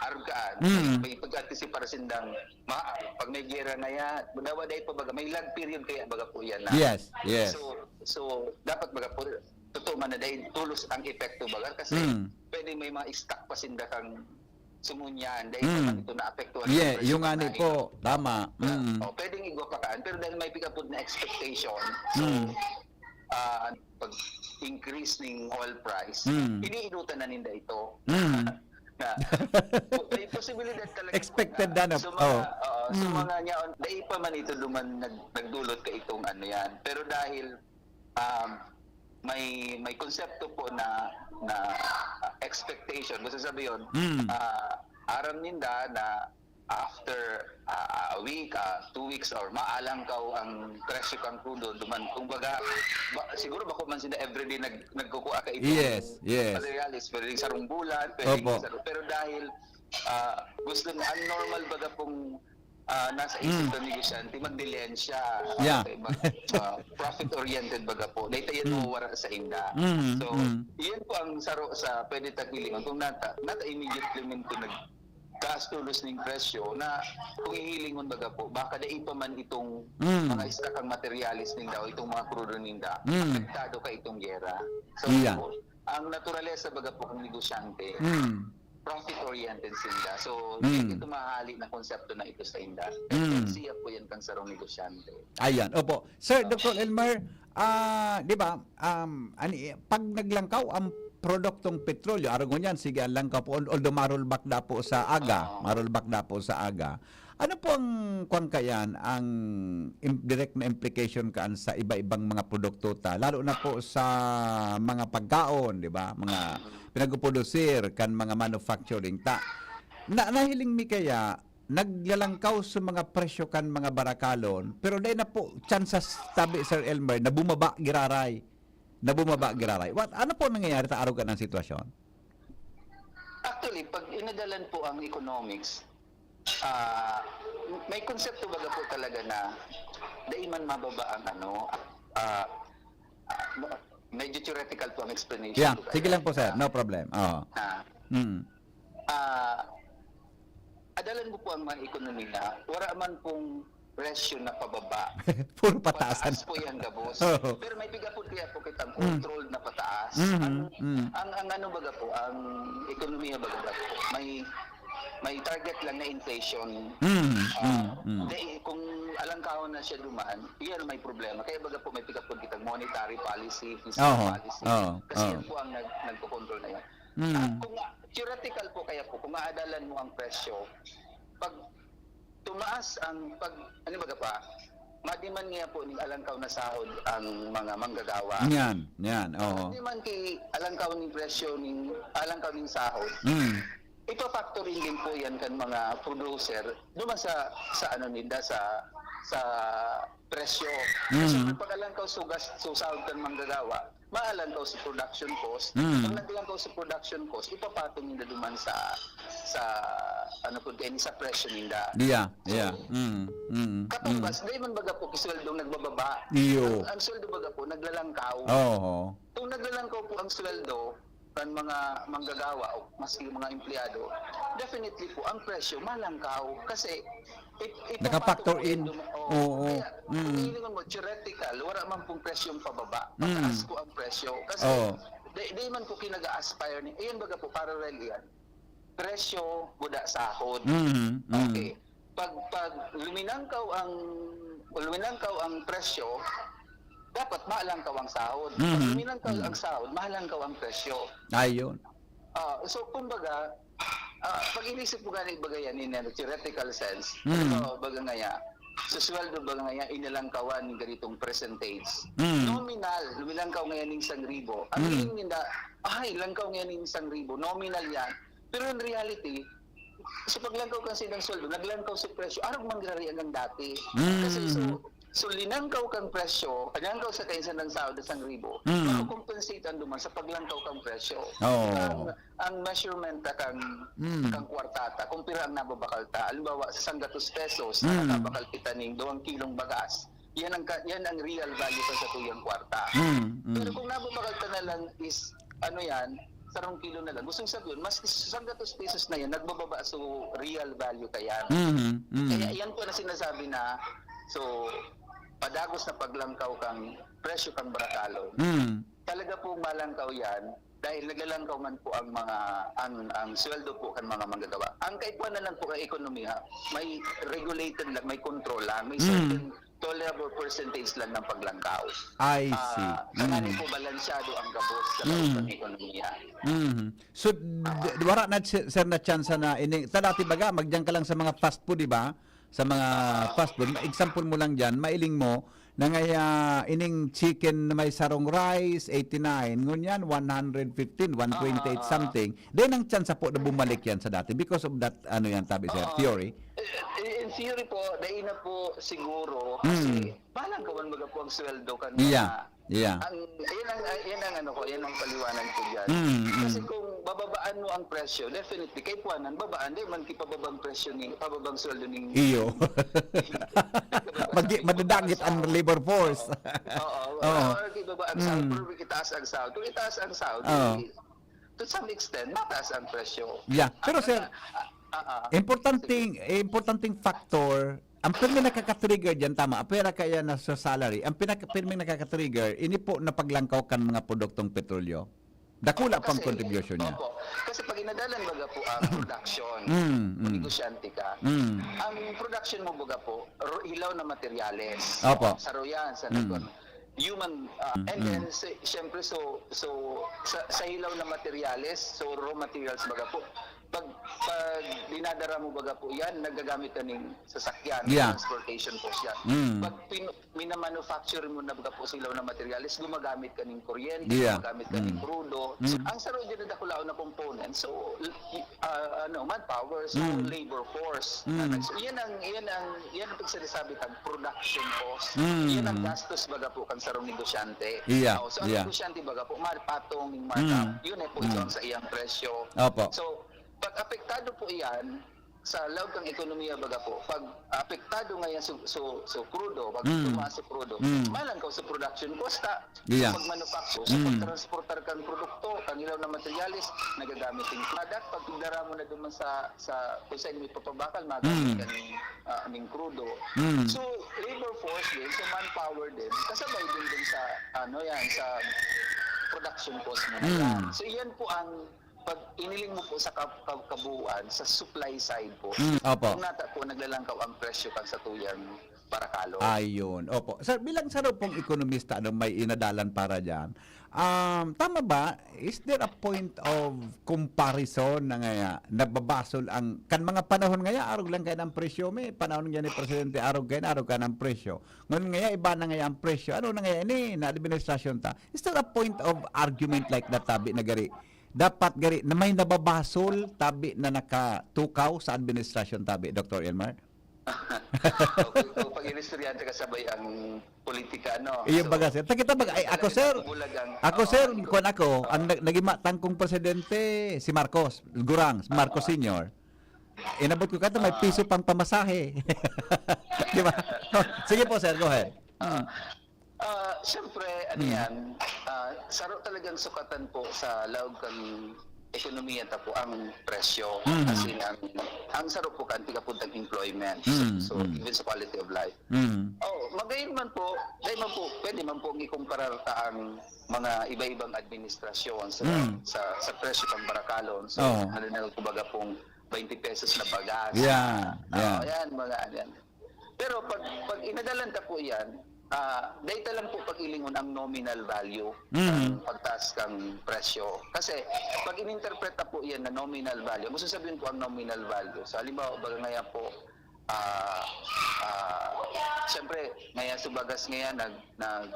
argaan, Mm. may, may pag-antisipar sindang ma-, pag may gera na yan, dawa dahil pa baga, may lag period kaya baga po yan na. Yes, yes. So, so, dapat baga po, totoo man na dahil tulos ang epekto baga, kasi Mm. pwedeng may mga stock pa sinda kang sungunyan, dahil Mm. pa man ito naapektuhan ng Yeah, presyo yung nga ni pagkain. po, tama. Yeah. Mm. Oh, pwedeng igwa pa kaan, pero dahil may pig-apod na expectation, so, Mm. ah, pag-increase ning oil price, Mm. iniinutan na ninda ito. Mm. Na, may posibilidad talaga Expected na, na. So, mga, Oh. oo, so, Mm. mga niya, dahil pa man ito duman nag-, nagdulot ka itong ano yan. Pero dahil, um, may, may konsepto po na, na expectation, gusto sabi yun, Mm. ah, aram ninda na after, ah, a week, ah, two weeks, or maalangkaw ang presyo kang crude oil, duman, kumbaga, ba, siguro bako man sila everyday nag-, nagkukuha ka itong Yes, yes. materialis, pwedeng sarong bulan, pwedeng Opo. sarong, pero dahil, ah, gusto na, ang normal baga pong, ah, nasa isip Mm. ng negosyante, magdilensya, Yeah. okay, mag-, ah, profit-oriented baga po, na ito yan Mm. mawawara sa inda. Mm, So, mm. iyan po ang saro sa pwede tang hilingon. Kung nata, nata immediately man ito nag-, taas tolos ning presyo na kung hihilingon baga po, baka dai pa man itong Mm. mga istakang materyales ninda o itong mga krudo ninda, Mm. apektado ka itong gera. So, Iya. ang naturalesa baga po ng negosyante, Mm. profit-oriented sinda. So, Mm. ito mahali na konsepto na ito sa inda. Mm. Siya po yan kang sarong negosyante. Ayan, opo. Sir, Doctor Elmer, ah, di ba, um, ani, pag naglangkaw ang produktong petrolyo, arog ngunyan, sige, ang langkaw po, al-, although ma-rollback da po sa aga, Oo. ma-rollback da po sa aga. Ano po ang, kwan kayan, ang im-, direct na implication kaan sa iba-ibang mga produkto ta, lalo na po sa mga pagkaon, di ba? Mga Mm. pinagpuprodusir kan mga manufacturing ta. Na, nahiling mi kaya, naglalangkaw sa mga presyo kan mga barakalon, pero dai na po tsansas tabi, Sir Elmer, na bumaba giraray. Na bumaba giraray. What, ano po nangyayari ta arog kan sitwasyon? Actually, pag inadalan po ang economics, ah, may konsepto baga po talaga na dai man mababa ang ano, ah, ah, medyo theoretical po ang explanation Yeah, ko sige kaya. lang po, sir. No problem. Oo. Ah, Mm. ah, adalan ko po ang mga ekonomiya, wala man pong presyo na pababa. Puro pataasan. Pataas po yan, gabos. Oo. Pero may piga po kaya po kitang Mm. controlled na pataas. Mhm, Ang, mm. ang, ang ano baga po, ang ekonomiya baga po, may may target lang na inflation. Mm, Ah, mm, mm. Di, kung alangkahon na siya duman, iyan may problema. Kaya baga po may piga po kitang monetary policy, fiscal Oo, policy. oo, Kasi oo. Yan po ang nag, nagkokontrol na yan. Mm. Ah, kung nga, theoretical po kaya po, kung aadalan mo ang presyo, pag tumaas ang, pag, ano baga pa, madiman niya po ning alangkaw na sahod ang mga manggagawa. Yan, yan. Oo. Madiman ki alangkaw ning presyo ning, alangkaw ning sahod. Mm. Ipa-factor in din po yan kan mga producer duman sa, sa ano ninda, sa, sa presyo. Kasi Mm. pag alangkaw sugas, susahod kan manggagawa, maalangkaw sa production cost. Mm. Pag naglangkaw sa production cost, ipapatong ninda duman sa, sa ano po din, sa presyo ninda. Yeah, So, yeah. Mm, mm, mm. Katumbas, dahil man baga po, kisweldong nagbababa. Iyo. Ang, ang sweldo baga po, naglalangkaw. Oo. Kung naglalangkaw po ang sweldo ng mga manggagawa o maski yung mga empleyado, definitely po, ang presyo malangkaw. Kasi, it, it Nakafactor in. po yun, Oo. Kaya, kung Mm. hilingon mo, theoretical, wala man pong presyong pababa. Mm. Mataas po ang presyo. Kasi, Oo. di, di man po kinaga-aspire ni, iyan baga po, parallel yan. Presyo, buda sahod. Mm, mm. Okay. Pag, pag luminangkaw ang, luminangkaw ang presyo, dapat maalangkaw ang sahod. Pag Mhm. luminangkaw Mhm. ang sahod, maalangkaw ang presyo. Ayun. Ah, so, kumbaga, ah, pag inisip mo gani baga yan in a theoretical sense, Mhm. halimbawa, baga ngaya, sa sweldo baga ngaya, inalangkawan ning ganitong percentage. Mhm. Nominal, luminangkaw ngayon ning isang ribo. Ang Mhm. feeling ninda, ay, langkaw ngayon ning isang ribo. Nominal yan. Pero in reality, sa paglangkaw kan silang sweldo, naglangkaw sa presyo, arog man giraray ang dati. Mhm. Kasi so, so linangkaw kang presyo, linangkaw sa kainsan ng sahod na isang ribo, Mhm. makocompensate ang duman sa paglangkaw kang presyo. Oo. Ang, ang measurement ta kang, Mhm. kang kwarta ta, kung pira ang nababakal ta. Halimbawa, sa sanggatos pesos, Mhm. nakabakal kita ning duwang kilong bagas. Yan ang, ka- yan ang real value sa satuyang kwarta. Mhm. Mhm. Pero kung nababakal ta na lang is, ano yan, sarong kilo na lang. Gusto sabihin, mas sanggatos pesos na yan, nagbababa so real value ka yan. Mhm. Mhm. Kaya yan po na sinasabi na, so, padagos na paglangkaw kang presyo kang barakalon. Mhm. Talaga pong malangkaw yan dahil naglalangkaw man po ang mga, ang, ang sweldo po kan mga manggagawa. Ang kaipuhan na lang po ng ekonomiya, may regulated lang, may control lang, may Mm. certain tolerable percentage lang ng paglangkaw. I see. Ah, tanganing Mm. po balansyado ang gabos sa Mm. loob ng ekonomiya. Mhm. So, d- wala na, sir, sir, na chance na ini. Sa dati baga, magdiyan ka lang sa mga fast food, di ba? Sa mga fast food, example mo lang diyan, mailing mo, na ngaya ining chicken na may sarong rice, eighty-nine, ngunyan, one hundred fifteen, one twenty-eight Ah. something. Then, ang chance po na bumalik yan sa dati because of that, ano yan, tabi, sir, Oo. theory. Eh, eh, in theory po, dahil na po siguro, Mm. Kasi malangkawan baga po ang sweldo kan Yeah, mga yeah. Ang, yan ang, yan ang ano ko, yan ang paliwanag ko dyan. Mm, mm. Kasi kung bababaan mo ang presyo, definitely, kay puwanan, babaan, di man kipababang presyo ni, pababang sweldo ni Iyo. Magi-, madadagit ang labor force. Oo, Oo. or kibaba ang sahod, Mm. pero itaas ang sahod. Kung itaas ang sahod, Oo. di, to some extent, mataas ang presyo. Yeah. Pero, Ang, sir, ah, ah, ah, importanteng, importanteng factor, ang pirmi nakaka-trigger dyan, tama, pera kaya na sa salary, ang pinaka-, pirmi nakaka-trigger, ini po na paglangkaw kan mga produktong petrolyo. Dakula pang Kasi, contribution niya. Opo. Kasi pag inadalan baga po ang production, Mm, mm. kung negosyante ka, Mm. ang production mo baga po, ro- hilaw na materyales. Opo. Saro yan sa Mm. nagkon-, human, ah, Mm, and mm. then, si- siyempre, so, so sa, sa hilaw na materyales, so raw materials baga po, pag, pag dinadara mo baga po yan, nagagamit ka ning sasakyan, Yeah. transportation cost yan. Mm. Pag pin- minamanufacture mo na baga po sa hilaw na materyales, gumagamit ka ning kuryente, Yeah. gumagamit ka ning Mm. krudo. So, Mm. ang saro dyan na dakulaon na component. So, l- y- ah, ano, manpower, so Mm. labor force. Mm. So, yan ang, yan ang, yan ang pagsasabi tag production cost. Mm. Yan ang gastos baga po kan sarong negosyante. Yeah, Oh, so, ang yeah. negosyante baga po, mapatong yung markup. Mm. Yun ay po ito Mm. ang sa iyang presyo. Opo. So, pag apektado po yan, sa laog kan ekonomiya, baga po, pag apektado ngayon sa, sa, sa krudo, pag Mm. tumaas sa krudo, Mm. malangkaw sa production cost ta. Yeah. Sa pagmanufacture, sa Mm. pagtransportar kan produkto, kan ilaw na materyales, nagagamit yung product, pag igdara mo na duman sa, sa kung saan mo ipapabakal, magamit Mm. ka ning, ah, ning krudo. Mm. So, labor force din, so manpower din, kasabay din din sa, ano yan, sa production cost mo na Mm. yan. So, yan po ang pag iniling mo po sa kab- kab- kabuuan, sa supply side po. Mm, opo. Kung nata po, naglalangkaw ang presyo kan sa tuyang parakalo. Ayun. Opo. Sir, bilang saro pong ekonomista, ano, may inadalan para dyan. Um, tama ba? Is there a point of comparison na ngaya, nababasol ang, kan mga panahon ngaya, arog lang kayo ng presyo, may panahon ngaya ni Presidente, arog kayo na, arog ka ng presyo. Ngayon ngaya, iba na ngaya ang presyo. Ano na ngaya ni, na administrasyon ta? Is there a point of argument like that, tabi na gari? Dapat gari, na may nababasol, tabi na nakatukaw sa administrasyon, tabi, Doctor Elmer? Okay po, pag inistoryante kasabay ang politika, no? Iyo baga, sir. Ta kita baga, ay, ako, sir, Bulag ang, ako, oo, sir, ikaw- kung ako, ang nag- naging matangkong presidente, si Marcos, Gurang, si Marcos Senior. Inabot ko kata may piso pang pamasahe. Di ba? Sige po, sir, go ahead. Ah, siyempre, ano yan, ah, saro talagang sukatan po sa laog kan ekonomiya ta po ang presyo. Mhm. As in, ang, ang saro po kan tigapuntang employment. So, Mm, so, mm. Even sa quality of life. Mm. Oh, magayon man po, dahil man po, pwede man po ikumparar ta ang mga iba-ibang administrasyon sa Mm. sa, sa presyo pang barakalon. So, Oo. ano na, kumbaga pong twenty pesos na bagas. Yeah, Ah, yeah. yan, mga yan. Pero pag pag inadalan ta po yan, ah, data lang po pag-ilingon ang nominal value Mm. ng pagtaas kang presyo. Kasi pag ininterpret ta po yan na nominal value, ang gusto sabihin po ang nominal value. So halimbawa, baga ngayon po, ah, ah, siyempre, ngayon sa bagas ngayon, nag, nag,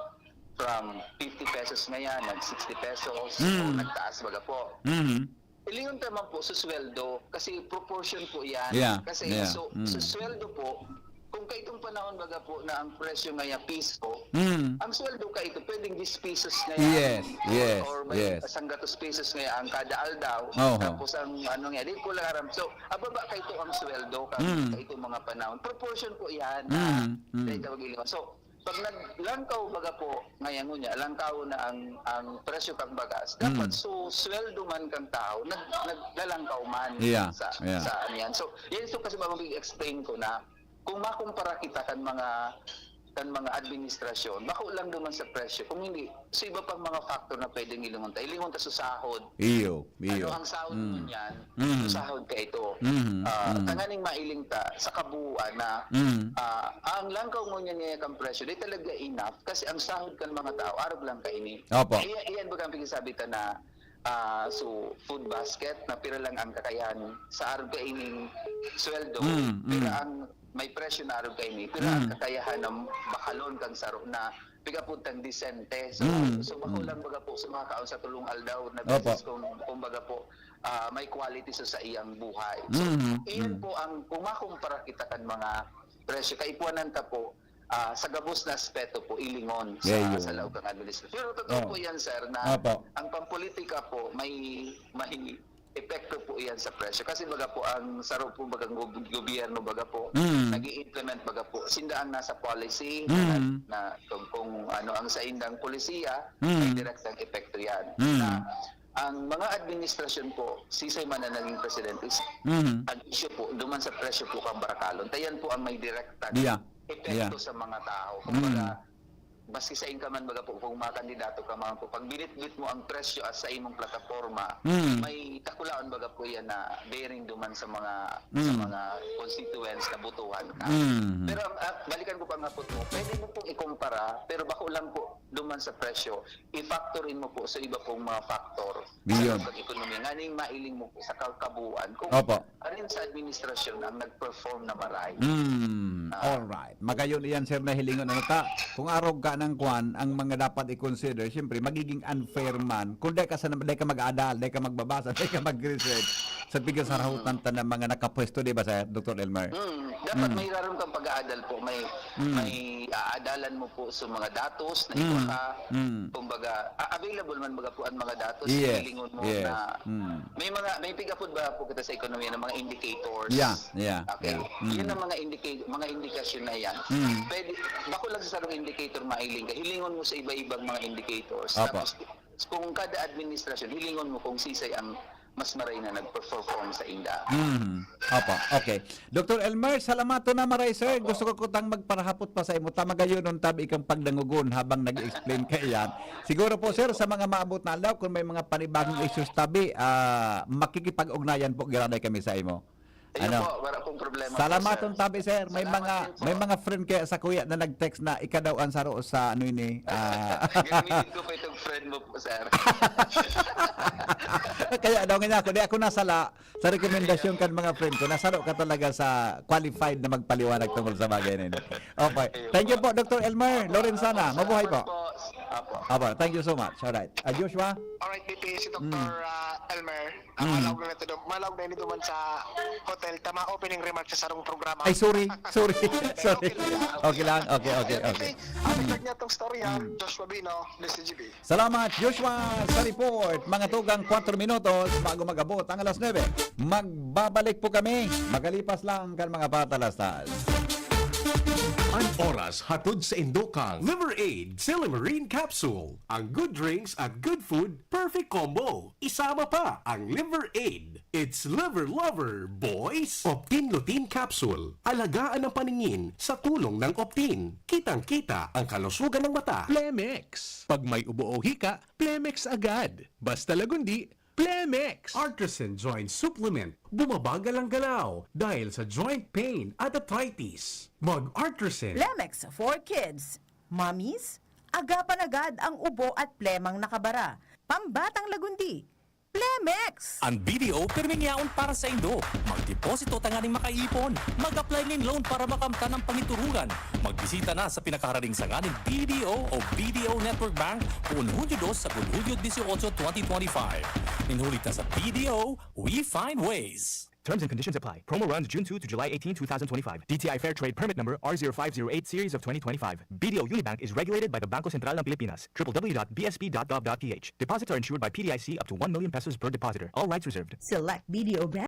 from fifty pesos ngayon, nag sixty pesos, Mm. o nagtaas baga po. Mhm. Ilingon ta man po sa sweldo, kasi proportion po yan. Yeah, Kasi yeah. so, Mm. sa sweldo po, kung kaitong panahon baga po na ang presyo ngayon piso, Mm. ang sweldo kaito pwedeng diyes pesos na Yes, yan. yes, Or may yes. sanggatos pesos na yan ang kada aldaw. Oho. Tapos ang ano nga, di ko lang aram. So, ababa kaito ang sweldo kang Mm. kaitong mga panahon. Proportion po yan na Mm, mm. dahil tawag iliwan. So, pag naglangkaw baga po, ngayon niya, langkaw na ang ang presyo kang bagas, Mm. dapat so sweldo man kang tao, nag, naglalangkaw man Yeah, sa, yeah. sa ano yan. So, yan so kasi mag-explain ko na kung makumpara kita kan mga kan mga administrasyon, bako lang duman sa presyo. Kung hindi, sa iba pang mga factor na pwedeng ilingon ta. Ilingon ta sa sahod. Iyo, iyo. Ano ang sahod Mm. mo niyan? Mm. Sa sahod ka ito. Mm, Ah, mm. tanganing mailing ta sa kabuuan na Mm. ah, ang langkaw ngunyan niya kang presyo, di talaga enough kasi ang sahod kan mga tao, arog lang kaini. Opo. Iya, iyan baga ang pagsasabi ta na ah, so food basket na pira lang ang kakayahan sa arog kaining sweldo, Mm, mm. pira ang may presyo na arog kaini, pira ang Mm. kakayahan ng bakalon kang saro na pigapuntang disente. So, Mm, so bako mm. lang baga po sa mga kaon sa tulong aldaw na Opo. beses kung, kung baga po ah, may quality sa, sa iyang buhay. So, Mm, iyan mm. po ang, kung makumpara kita kan mga presyo, kaipuanan ta po, ah, sa gabos na aspeto po, ilingon sa, Yeah, yun. sa laog ng administration. Pero totoo Oh. po yan, sir, na Opo. ang pampolitika po, may, may epekto po iyan sa presyo. Kasi baga po, ang saro po, bagang gob- gobyerno, baga po, Mm. nag-i-implement, baga po, sinda ang nasa policy, Mm. na, na kung, kung ano ang saindang polisiya, Mm. may direktang epekto yan. Mm. Na ang mga administrasyon po, sisay man na naging presidente, is Mm. ang issue po, duman sa presyo po kang barakalon. Tayan po ang may direktang Yeah. epekto Yeah. sa mga tao. Mm. Kumbaga, maski sa ka man baga po, kung mga kandidato ka man po, pag binitbit mo ang presyo at sa imong plataforma, Mm. may takulaon baga po yan na bearing duman sa mga sa Mm. mga constituents na botohan ka. Mm. Pero ang, ah, balikan ko pa nga po mo, pwede mo pong ikumpara, pero bako lang po duman sa presyo, i-factor in mo po sa iba pong mga factor Yun. sa pag-ekonomiya. Nganing mailing mo po sa kakabuuan kung Opo. arin sa administrasyon ang nag-perform na maray. Mm, Ah. Alright. Magayon iyan, sir, na hilingon. Ano ta? Kung arog ka ng kwan, ang mga dapat i-consider, siyempre, magiging unfair man. Kung dahil ka, sa, dahil ka mag-aadal, dahil ka magbabasa, dahil ka mag-research, sa pigasarahutan ta ng mga nakapwesto, di ba, sir, Doctor Elmer? Mm, Dapat may rarom kang pag-aadal po, may may aadalan mo po sa mga datos na iba ka. Kumbaga, a- available man baga po ang mga datos, Yes, hilingon mo yes. na Mm. may mga may pigapod ba po kita sa ekonomiya ng mga indicators. Yeah, yeah, Okay. yeah. Mm. Yun ang mga indicator, mga indikasyon na yan. Mm. Pwede bako lang sa sarong indicator mailing ka. Hilingon mo sa iba-ibang mga indicators. Apo. Tapos kung kada administrasyon, hilingon mo kung sisay ang mas maray na nag-perform sa inda. Mm. Opo, okay. Doctor Elmer, salamaton na maray, sir. Gusto ko kutang magparahapot pa sa imo. Tama gayon nung tabi ikang pagdangogon habang nag-explain ka iyan. Siguro po, sir, sa mga maabot na aldaw, kung may mga panibagong issues tabi, ah, makikipag-ugnayan po, giraray kami sa imo. Ayun Ano? Po, wala pong problema Salamaton po, sir. Tabi, sir. May Salamat mga din po. May mga friend kaya sa kuya na nag-text na ikaw daw ang saro sa ano ini. Ah, Gamitin ko po itong friend mo po, sir. Kaya daw nga ako, di ako nasala sa rekomendasyon kan mga friend ko. Nasaro ka talaga sa qualified na magpaliwanag tungkol sa bagay na ini. Okay. Thank you po, Doctor Elmer Lorenzana. Mabuhay po. Apo. Aba, thank you so much. Alright. Ah, Joshua? Alright, B P, si Doctor ah, Elmer, ah, malaog na ito, malaog na ito man sa hotel. Tama, opening remarks sa sarong programa. Ay, sorry. Sorry. Sorry. Okay lang. Okay, okay, Pero, okay. B P, ang record niya itong story, ha? Joshua Bino, D C G B. Salamat, Joshua, sa report. Mga tugang kwatro minutos bago mag-abot ang alas nuebe. Magbabalik po kami. Magalipas lang kan mga patalastas. An oras hatod sa indokang Liver Aid Silimarine Capsule. Ang good drinks at good food, perfect combo. Isama pa ang Liver Aid. It's Liver Lover, boys! Optin Lutein Capsule. Alagaan ang paningin sa tulong ng Optin. Kitang-kita ang kalusugan ng mata. Plemex. Pag may ubo o hika, Plemex agad. Basta Lagundi, Plemex. Artisan Joint Supplement. Bumabagal ang galaw dahil sa joint pain at arthritis. Mag-Artisan. Plemex for kids. Mommies, agapan agad ang ubo at plemang nakabara. Pambatang Lagundi. Plemex! Ang B D O pirming yaon para sa indo. Magdeposito tanganing makaipon. Mag-apply nin loan para makamtan ang pangiturugan. Magbisita na sa pinakaharaning sanga nin B D O o B D O Network Bank poon Hunyo dos sagkod Hunyo dieciocho, twenty twenty-five. Nin huli ta sa B D O, we find ways. Terms and conditions apply. Promo runs June two to July eighteen, two thousand twenty-five. D T I Fair Trade Permit Number R zero five zero eight Series of twenty twenty-five. B D O Unibank is regulated by the Bangko Sentral ng Pilipinas. W W W dot B S P dot gov dot P H. Deposits are insured by P D I C up to one million pesos per depositor. All rights reserved. Select B D O Bank.